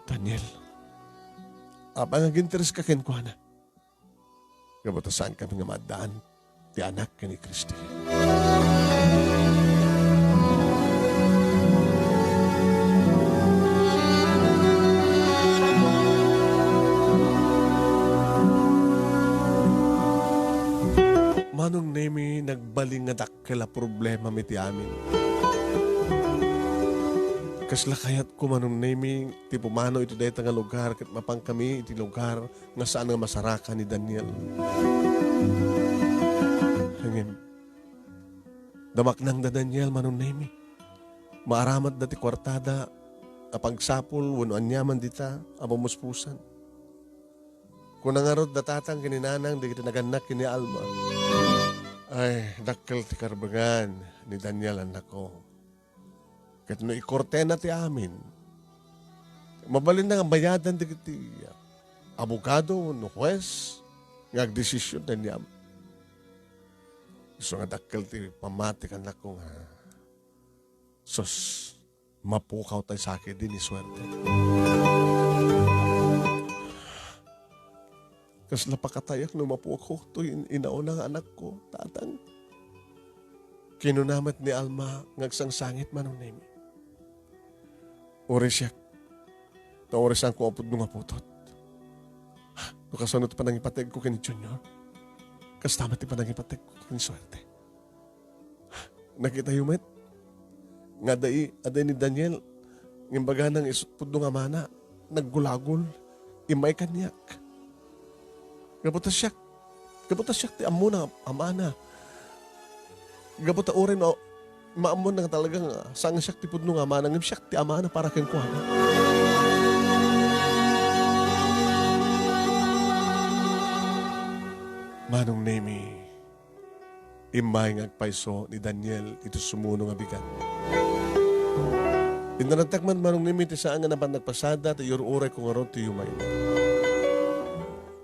Daniel, apay nga agintereska kenkuana? Gapu ta saankami nga maaddaan ti anak ken ni Christy. Manong Nemi, nagbalin nga dakkel a problemami ti amin. Kasla kayatko, Manong Nemi, ti pumanaw iti dayta nga lugar ket mapankami iti lugar nga saan nga masarakan ni Daniel. Ngem, damaknangda Daniel, Manong Nemi. Maaramatda ti kuartada a pagsapul wenno aniaman dita a pamuspusan. Kuna ngarud da tatang ken ni nanang dagiti nagannak ken ni Alma. Ay, dakkel ti karbengan ni Daniel, annakko. Ket no ikortena ti amin, mabalinna nga bayadan dagiti abogado wenno hues nga agdesision dayta ni Alma. Isu nga dakkel ti pammatik, annakko, nga sus, mapukaw tay sakit idi ni suerte. Kasla pakatayak no mapukaw toy in-, inauna nga anakko, tatang. Kinuna met ni Alma nga agsangsangit, Manong Nemi. Uray siak, ta uray saanko a pudno nga putot. No kasano ti panangipategko ken ni Junior, kasta met ti panangipategko ken ni suerte. Nakitayo met nga adda i-, adda ni Daniel nga imbagana nga isu ti pudno nga amana, naggulagol, immay kaniak. Gapu ta siak, gapu ta siak ti ammona nga amana. Gapu ta uray no maammona nga talaga nga saan nga siak ti pudno nga amana, ngem siak ti amana para kenkuana. Manong Nemi, immay nga agpayso ni Daniel iti sumuno nga bigat. Innaradtak man, Manong Nemi, ti saan nga napan nagpasada, ti iyur-urayko ngarud ti yumayna.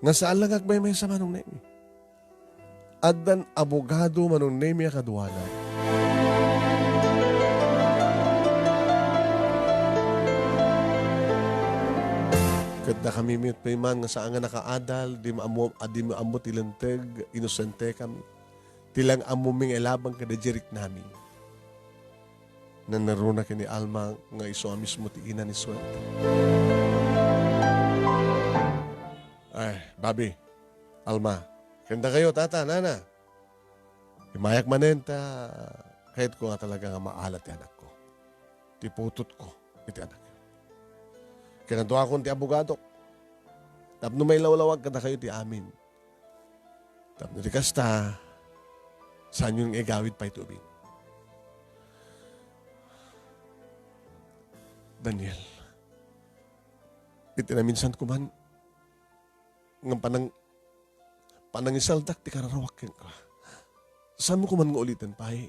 Nga saan la nga agmaymaysa, Manong Nemi. Addan abogado, Manong Nemi, a kaduana. Ket dakami met pay man nga saan nga nakaadal, di maammo, a di maammo ti linteg, inosentekami. Ti lang ammomi nga ilabang kadagiti riknami. Nanaruna ken ni Alma nga isu a mismo ti ina ni Suerte. Ay, Bobby, Alma, ken dakayo, tata, nana. Immayak manen ta kayatko nga talaga nga maala ti anakko. Ti putotko iti anakyo. Ken aduakon ti abogadok tapno mailawlawag kadakayo ti amin. Tapno di kasta, saanyon nga igawid pay ti ubing. Daniel, iti naminsan ko man nga panang-, panangisaldak ti kararawak kenka, saanmo ko man nga uliten pay.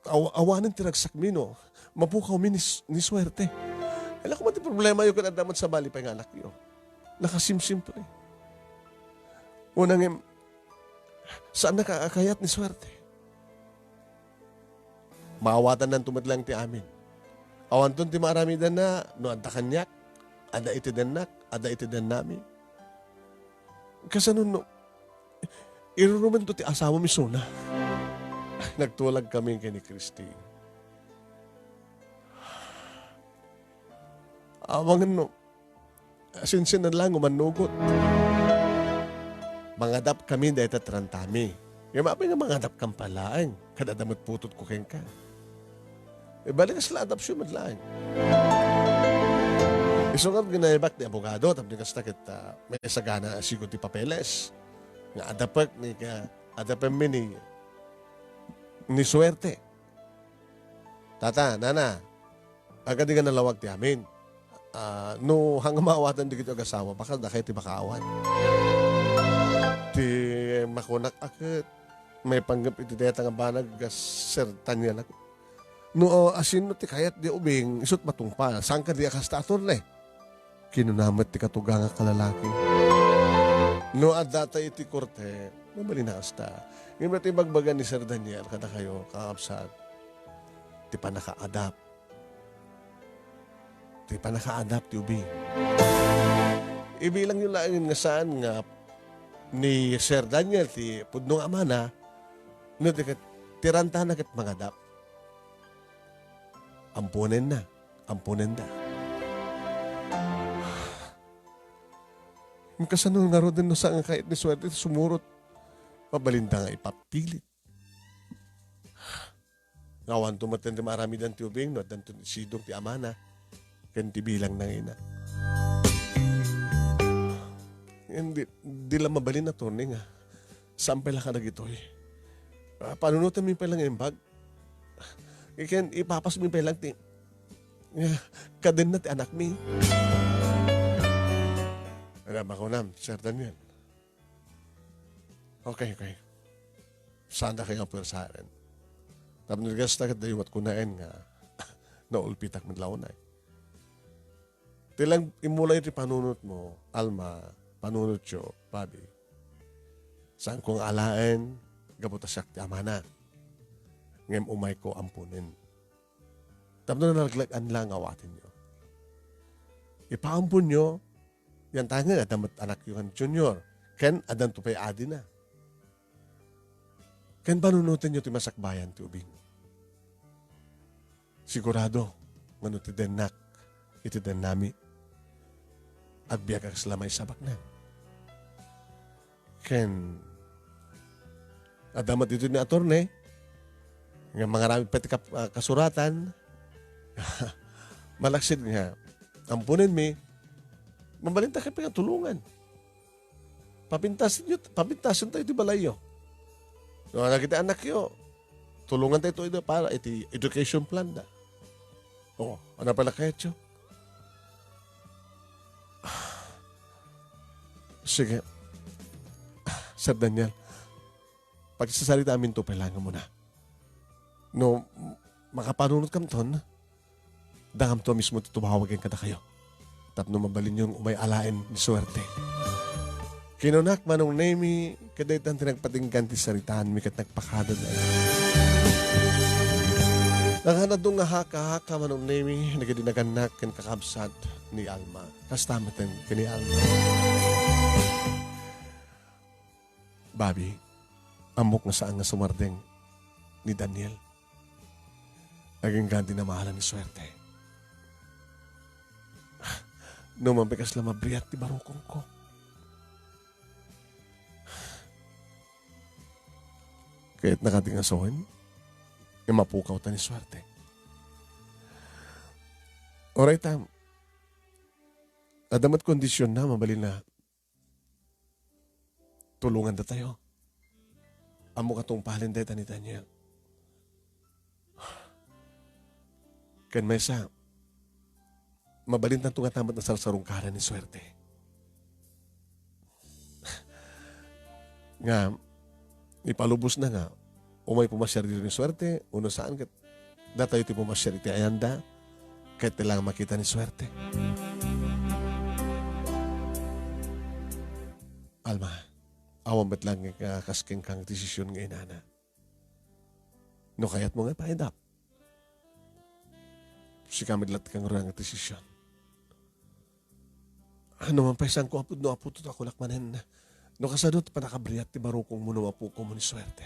Aw-, awanen ti ragsakmi no mapukawmi ni s-, ni Suerte. Ala koma ti problemayo ken adda met sabali pay nga anakyo. Nakasimsim pay. Una ngem, saannaka a kayat ni Suerte. Maawatannanto met laeng ti amin. Awanton ti maaramidanna no adda kaniak, adda iti dennak, adda iti dennami. Kasano no irurumento ti asawam isuna? Nagtulagkami ken ni Christy. Amangan no, sinsinan laeng umannugot. Mangadapkami dayta ti rantami. Ngem apay nga mangadapkam pay laeng, kada adda met putotko kenka. Ibalik kas la adoption met laeng. Isu nga ginaybak ti abogado, tapno kasta ket, ah, maisagana a sigud ti papeles. Nga adapek ni ka, adapemmi ni, ni Suerte. Tata, nana, agadi nga nalawag ti amin. Ah, no, hangmawatan dagiti agasawa, baka dakay ti makaawan. Ti makunak a ket, maipanggep iti dayta nga banag a sertan nga nag-, no, ah, asino ti kayat di ubing, isut matungpal. Saan kadi a kasta, attorney? Kinuna met ti katuganga a kalalaki. No adda tay iti korte, mabalin a kasta. Ngem ti ibagbaga ni Sir Daniel kadakayo, kakabsat, ti pannakaadap. Ti pannakaadap ti ubing. Ibilangyo laeng nga saan nga ni Sir Daniel ti pudno nga amana, no di ket, ti rantana ket mangadap. Amponenna. Amponenda. Kasano ngaruden no saan nga kayat ni Suerte ti sumurot? Mabalinda nga ipapilit. Nga awanto met ti maaramidan ti ubing no addanto sidong ti amana ken ti bilangna nga ina. Ngem di, di la mabalin, attorney, nga saan pay la kadagitoy. Ah, panunotenmi pay la nga imbag. Iken ipapasmi pay lang ti, nga, kadenna ti anakmi. Ala, makunam, Sir Daniel. Okay, okay. Saan da kayo puwersaen? Tapno di kasta ket dayuwat kunaen nga naulpitak met la unay. Ti lang immulayo ti panunotmo, Alma, panunotyo, Bobby. Saanko nga alaen, gapu ta siak ti amana. Ngem umayko amponen. Tapno nalaglag-an la nga awatenyo. Ipaamponyo, yan tayo nga, adda met anakyo nga ni Junior. Ken, addanto pay adina. Ken panunotenyo ti masakbayan ti ubing. Sigurado nga no ti dennak iti dennami, agbiag a kasla maisabakna. Ken adda met ditoy ni attorney nga mangaramid pay ti kap-, ah, kasuratan. Malaksid nga amponenmi, mabalinta kayo nga tulongan. Papintasenyo, papintasentayo ti balayyo. No, dagiti annakyo, tulongentayo iti para iti education plan da. O, ano pala kayatyo? Sige. Sir Daniel, pagsasarita amin to pay lang muna. No, makapanunot kamton, dangamto mismo ti tumawag kadakayo. Tapno mabalinyo nga umay alaen ni Suerte. Kinunak, Manong Nemi, kadaytan ti nagpatinggan ti saritaanmi ket nagpakada. Nakanadong nga haka-haka, Manong Nemi, nagidinagannak ken kakabsat ni Alma. Kasta met ken ni Alma. Bobby, ammok nga saan nga sumardeng ni Daniel. Agingga ti namaala ni Suerte. No man pay kasla mabriat ti barukongko. Kayatna kadi nga sawen nga mapukawta ni Suerte. Uray ta, adda met kondisionna, mabalin a tulongandatayo. Ammok a tungpalen dayta ni Daniel. Ken maysa, mabalintanto nga tamet nasarsarungkaran ni Suerte. Nga, ipalubosna nga, umay pumasiar ditoy ni Suerte, uno saan ket datayo ti pumasiar iti ayanda, ket ti lang makita ni Suerte. Alma, awan met lang nga kas kenka nga desisyon nga inana. No kayatmo nga ipaidap, sika met la ti kangruna nga desisyon. Ano man pay, saanko a pudno a putot a kunak manen. No kasano ti pannakabriat ti barukongmo no mapukaw mo ni Suerte.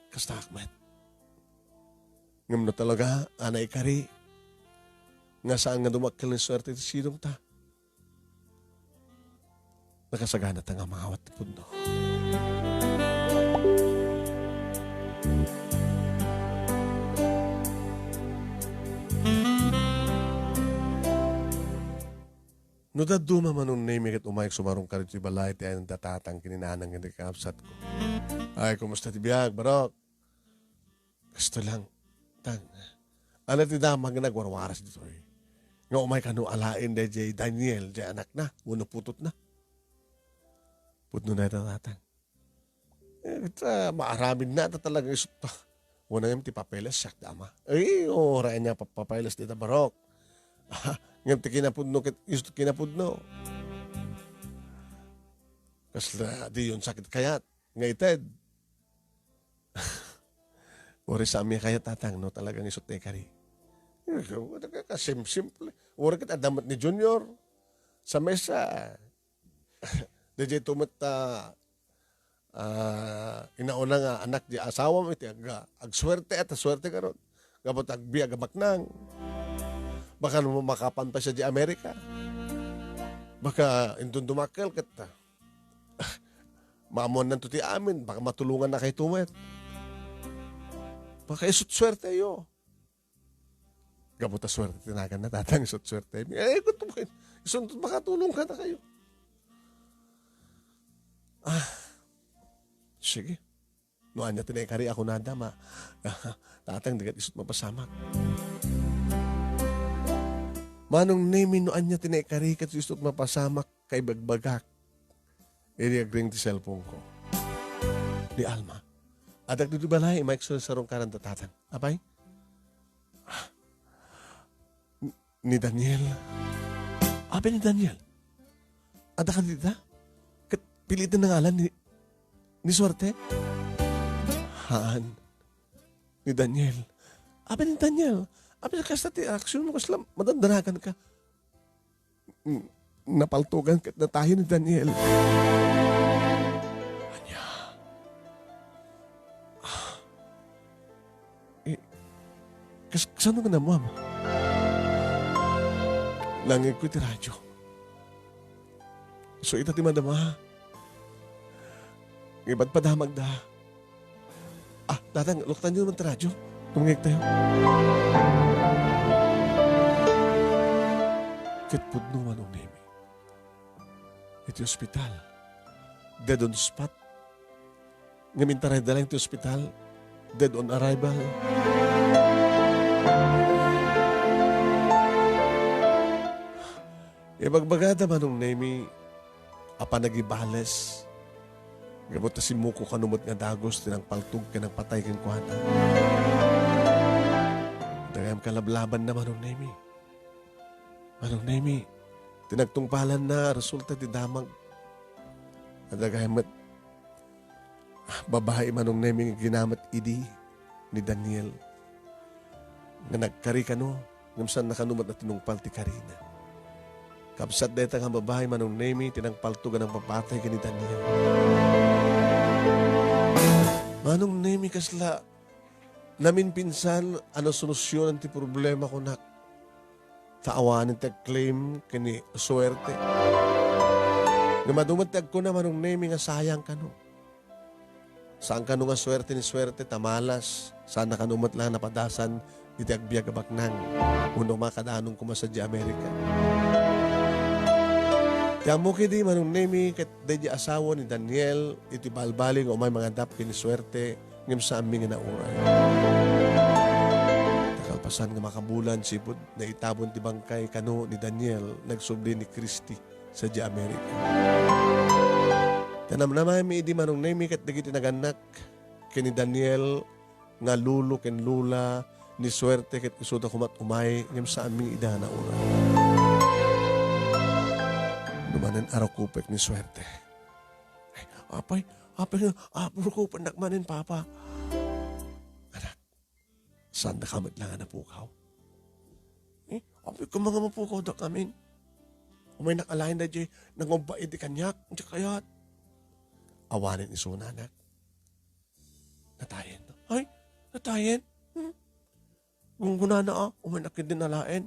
Kastaak met. Ngem no talaga a naikari nga saan nga dumakkel ni Suerte ti sidongta, nakasaganata nga mangawat ti pudno. No dadduma, Manong Nemi, ket umayek sumarungkar iti balay ti ayan da Tatang ken ni Nanang ken ni kakabsatko. Ay, kumusta ti biag, Barok? Kasto lang. Tang, ala ti damag nga nagwarwaras ditoy. Nga umay kano alaen daydiay Daniel, diay anakna, wenno putotna. Pudno dayta, Tatang. Eh, ta, maaramidna ta talaga isu ta. Wala ngem ti papeles, siak ti ama. Ay, uray ania pa-, papeles dita, Barok. Ngem ti kinapudno ket isu ti kinapudno. Kasla diyon sakit kayat nga ited. Uray sa amin kayat, Tatang, no talagang isu ti ikari. Eh, kasimple. Uray ket adda met ni Junior. Sa mesa, daydiay to met ta, ah, inauna nga anak di asawam iti ag-, agsuerte, at suerte karon. Gapu ta agbiag a baknang. Baka no makapan pa siya di Amerika. Baka inton dumakkel ket, ah, maamuannanto ti amin, baka matulongannakayto met. Baka isu't suerteyo. Gapu ta suerte ti naganna, Tatang, isu't suerte. Eh, kuto mo, isunto makatulong kadakayo. Ah, sige. No ania ti naikari a kunada, ma-, Tatang, di ket isu't mapasamak. Manong Nemi, no ania ti naikari ket isu't mapasamak, kaibagbagak. Idi agring ti cellphone ko. Ni Alma. Adda ditoy balay, umayek sarungkaran da Tatang. Apay? Ni Daniel. Apay ni Daniel? Adda kadi dita? Ket pilitan nga ngalan ni, ni Suerte? Haan. Ni Daniel. Apay ni Daniel? Apay kasta ti aksyon mo, kasla madandanagan ka. Mm, napaltogan ket natayen ni Daniel. Ania? Ah. Eh, kas-, kasano nga namuam? Nangngegko iti radyo. So, ita ti madama. Ibat padamagda. Ah, Tatang, luktanyo naman ti radyo. Tumngeg tayo. Ket pudno, Manong Nemi. Iti ospital. Dead on spot. Ngem intarayda laeng ti ospital. Dead on arrival. Ibagbagada, Manong Nemi, a panagibales, gapu ta simmuko kano met nga dagus ti nangpaltog ken nangpatay kenkuana. Dagam kalablabanna, Manong Nemi. Manong Nemi, ti nagtungpalanna a resulta ti damag. Adda gayam met, ah, babai, Manong Nemi, nga ginamat idi ni Daniel nga nagkari kano, ngem saanna kano met a tinungpal ti karina. Kabsat dayta nga babai, Manong Nemi, ti nangpaltog a nangpapatay ken ni Daniel. Manong Nemi, kasla naminpinsan a nasolusyonan ti problema, kunak. Ta awanen ti agclaim ken ni Suerte. Ngem adu met ti agkuna, Manong Nemi, nga sayang kano. Saan kano nga suerte ni Suerte ta malas, saanna kano met la napadasan iti agbiag a baknang wenno makadanon koma sadiay Amerika. Ti ammok idi, Manong Nemi, ket daydiay asawa ni Daniel iti balbaliw nga umay mangadap ken ni Suerte, ngem saanmi nga nauray. Ta kalpasan nga makabulan, sipud naitabon ti bangkay kano ni Daniel, nagsubli ni Christy sadiay Amerika. Ta namnamaenmi idi, Manong Nemi, ket dagiti nagannak ken ni Daniel nga lolo ken lola ni Suerte ket isuda koma ti umay, ngem saanmi ida nga nauray. No manen a rukupek ni Suerte. Ay, apay, apay nga, apo, rukupennak manen, Papa. Anak, saandaka met la nga napukaw? Eh, apay koma nga mapukawdak amin? Umaynak alaen daydiay nangubba idi kaniak, diak kayat. Awanen isuna, anak. Natayen. Ay, natayen? Hmm? Gunggunana, a, umaynak ketdin alaen.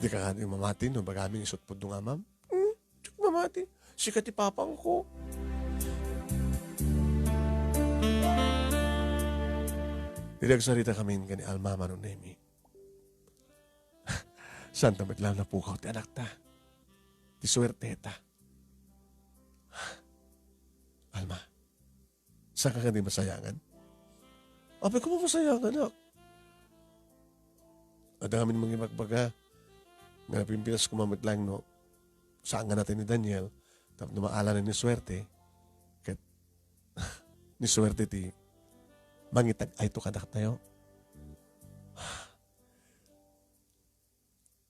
Dika kadi mamati no ibagami nga isu't pudno nga amam? Hmm? Diak mamati. Sika ti papangko. Idi agsaritakamin ken ni Alma, Manong Nemi, Saanta met laeng napukaw ti anakta. Ti suerteta. Alma, saanka kadi masayangan? Apay koma masayanganak. Adda ngamin mangibagbaga nga napimpitas koma met laeng no saan nga natay ni Daniel tapno maalanen ni suerte ket ni suerte ti mangitag-ayto kadaktayo.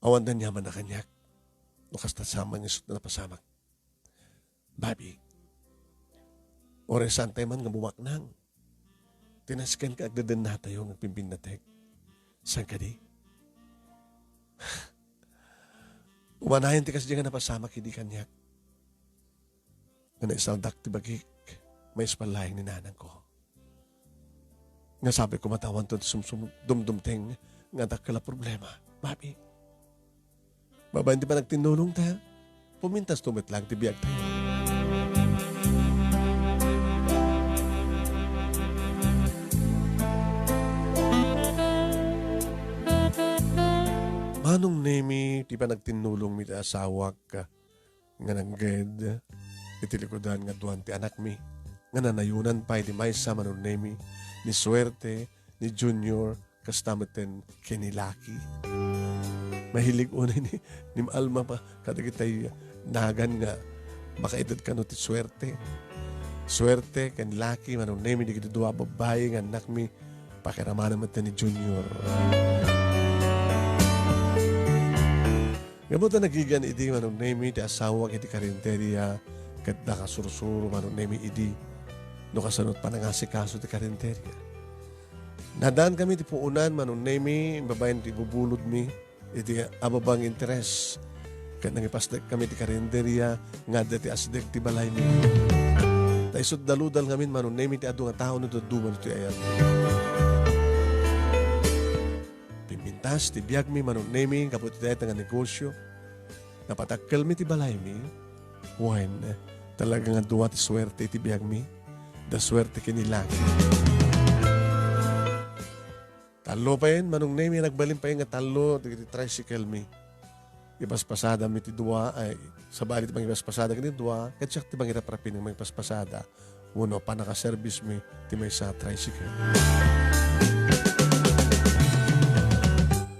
Awan aniamanna kaniak no kasta sa man nga isut' napasamak. Babi, uray saantay man nga bumaknang, ti nasken nga agdedennatayo nga agpimpinnatek. Saan kadi? Umanayon ti kasdi nga napasamak idi kaniak. Nga naisaldak ti bagik, maispan laeng ni nanangko. Nga sabi ko, matawan to ti sumsum-, dumdumteng nga dakkel a problema. Babi. Babaen ti panagtinnulong ta, pumintas to met lang ti biag tayo. Manong Nemi, ti panagtinnulong mi ti asawak, nga nangged iti likudan nga duan ti anakmi, nga nanayonan pay ti maysa, Manong Nemi, ni Suerte, ni Junior, kasta metten ken ni Lucky. Mahilig unay ni, ni Alma pa, kadagitay nagan nga makaited kano ti Suerte. Suerte ken Lucky, Manong Nemi, dagiti dua a babbai nga annakmi, pakiramanen metten ni Junior. Gapu ta nagigan idi, Manong Nemi, ti asawak iti karinderia, ket nakasursuro, Manong Nemi, idi no kasano ti panangasikaso ti karinderia. Naaddankami ti puonan, Manong Nemi, babaen ti ibubulodmi iti ababa nga interes. Ket nangipasdekkami ti karinderia nga adda ti asdek ti balaymi. Ta isut' daludal ngamin, Manong Nemi, ti adu nga tao no dadduma ti ayat. Pimpintas ti biagmi, Manong Nemi, gapu iti dayta nga negosio. Napatakkelmi ti balaymi. Wen, talaga nga dua ti suerte iti biagmi. Da suerte ken ni Lucky. Tallo payen, Manong Nemi, nagbalin payen nga tallo dagiti tricycle mi. Ipaspasadami ti dua, ay, sabali ti pangipaspasada ken ti dua, ket siak ti mangiraprapin nga mangipaspasada. Wenno pannakaservice mi ti maysa a tricycle.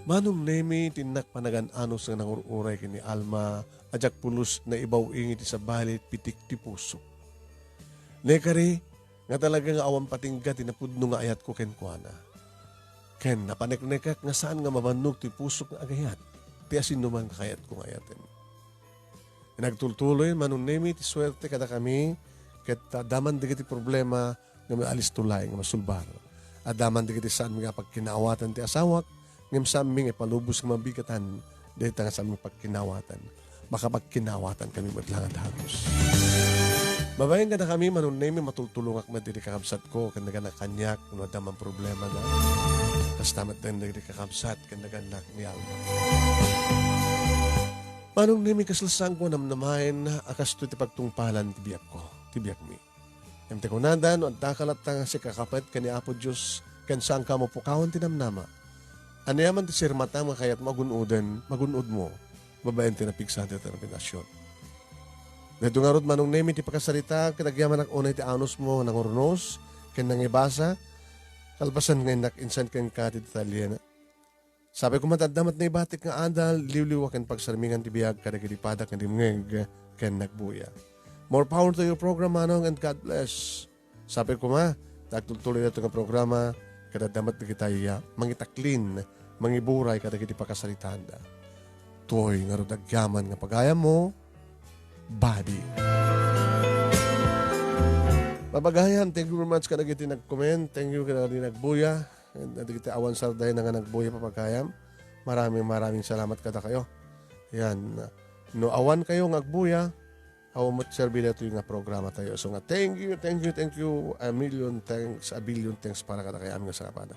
Manong Nemi, ti innak panagan-anos nga nangur-uray ken ni Alma, a diak pulos naibaw-ing iti sabali, pitik ti pusok. Naikari, nga talaga nga awan patingga ti napudno nga ayatko kenkuana. Ken napaneknekak nga saan nga mabannog ti pusok nga agayat ti asinnuman nga kayatko nga ayaten. Nagtultuloy, Manong Nemi, ti suerte kadakami, ket adda man dagiti problema nga maalisto laeng nga masulbar. Adda man dagiti saanmi nga pagkinaawatan ti asawak, ngem saanmi nga ipalubos nga mabigatan dayta nga saanmi pagkinaawatan. Makapagkinaawatan kami met la nga dagus. Babaen kadakami, Manong Nemi, matultulongak met dagiti kakabsatko ken nagannak kaniak no adda man problemana. Kasta met dagiti kakabsat ken nagannak ni Alma. Manong Nemi, kasla saanko a namnamaen a kastoy ti pagtungpalan ti biagko, ti biagmi. Ngem ti kunada, no addaka latta nga sikakapet ken ni Apo Dios, ken saanka a mapukawan ti namnama. Ania man ti sirmatam nga kayatmo a gun-oden, magun-odmo, babaen ti napigsa ti determinasion. Daytoy ngarud, Manong Nemi, ti pakasaritaak ket agyamanak unay ti anusmo nga nangurnos ken nangibasa, kalpasan nga innak insan kenka ti detalyena. Sapay koma ta adda met naibatik nga adal, liwliwa ken pagsarmingan ti biag kadagiti padak nga dimngeg ken nagbuya. More power to your program, Manong, and God bless. Sapay koma ta agtultuloy daytoy nga programa ket adda met dagitay a mangitaklin, mangiburay kadagiti pakasaritaanda. Toy ngarud agyaman nga pagayammo, Badi. Papagayam, thank you very much kadagiti nag-comment. Thank you kadagiti nagbuya. Dagiti awan sardayna nga nagbuya, papagayam. Maraming, maraming salamat kadakayo. Yan. No awan kayo nga agbuya, awan met serbi daytoy nga programa tayo. So nga, thank you, thank you, thank you. A million thanks, a billion thanks para kadakayo amin nga sakapana.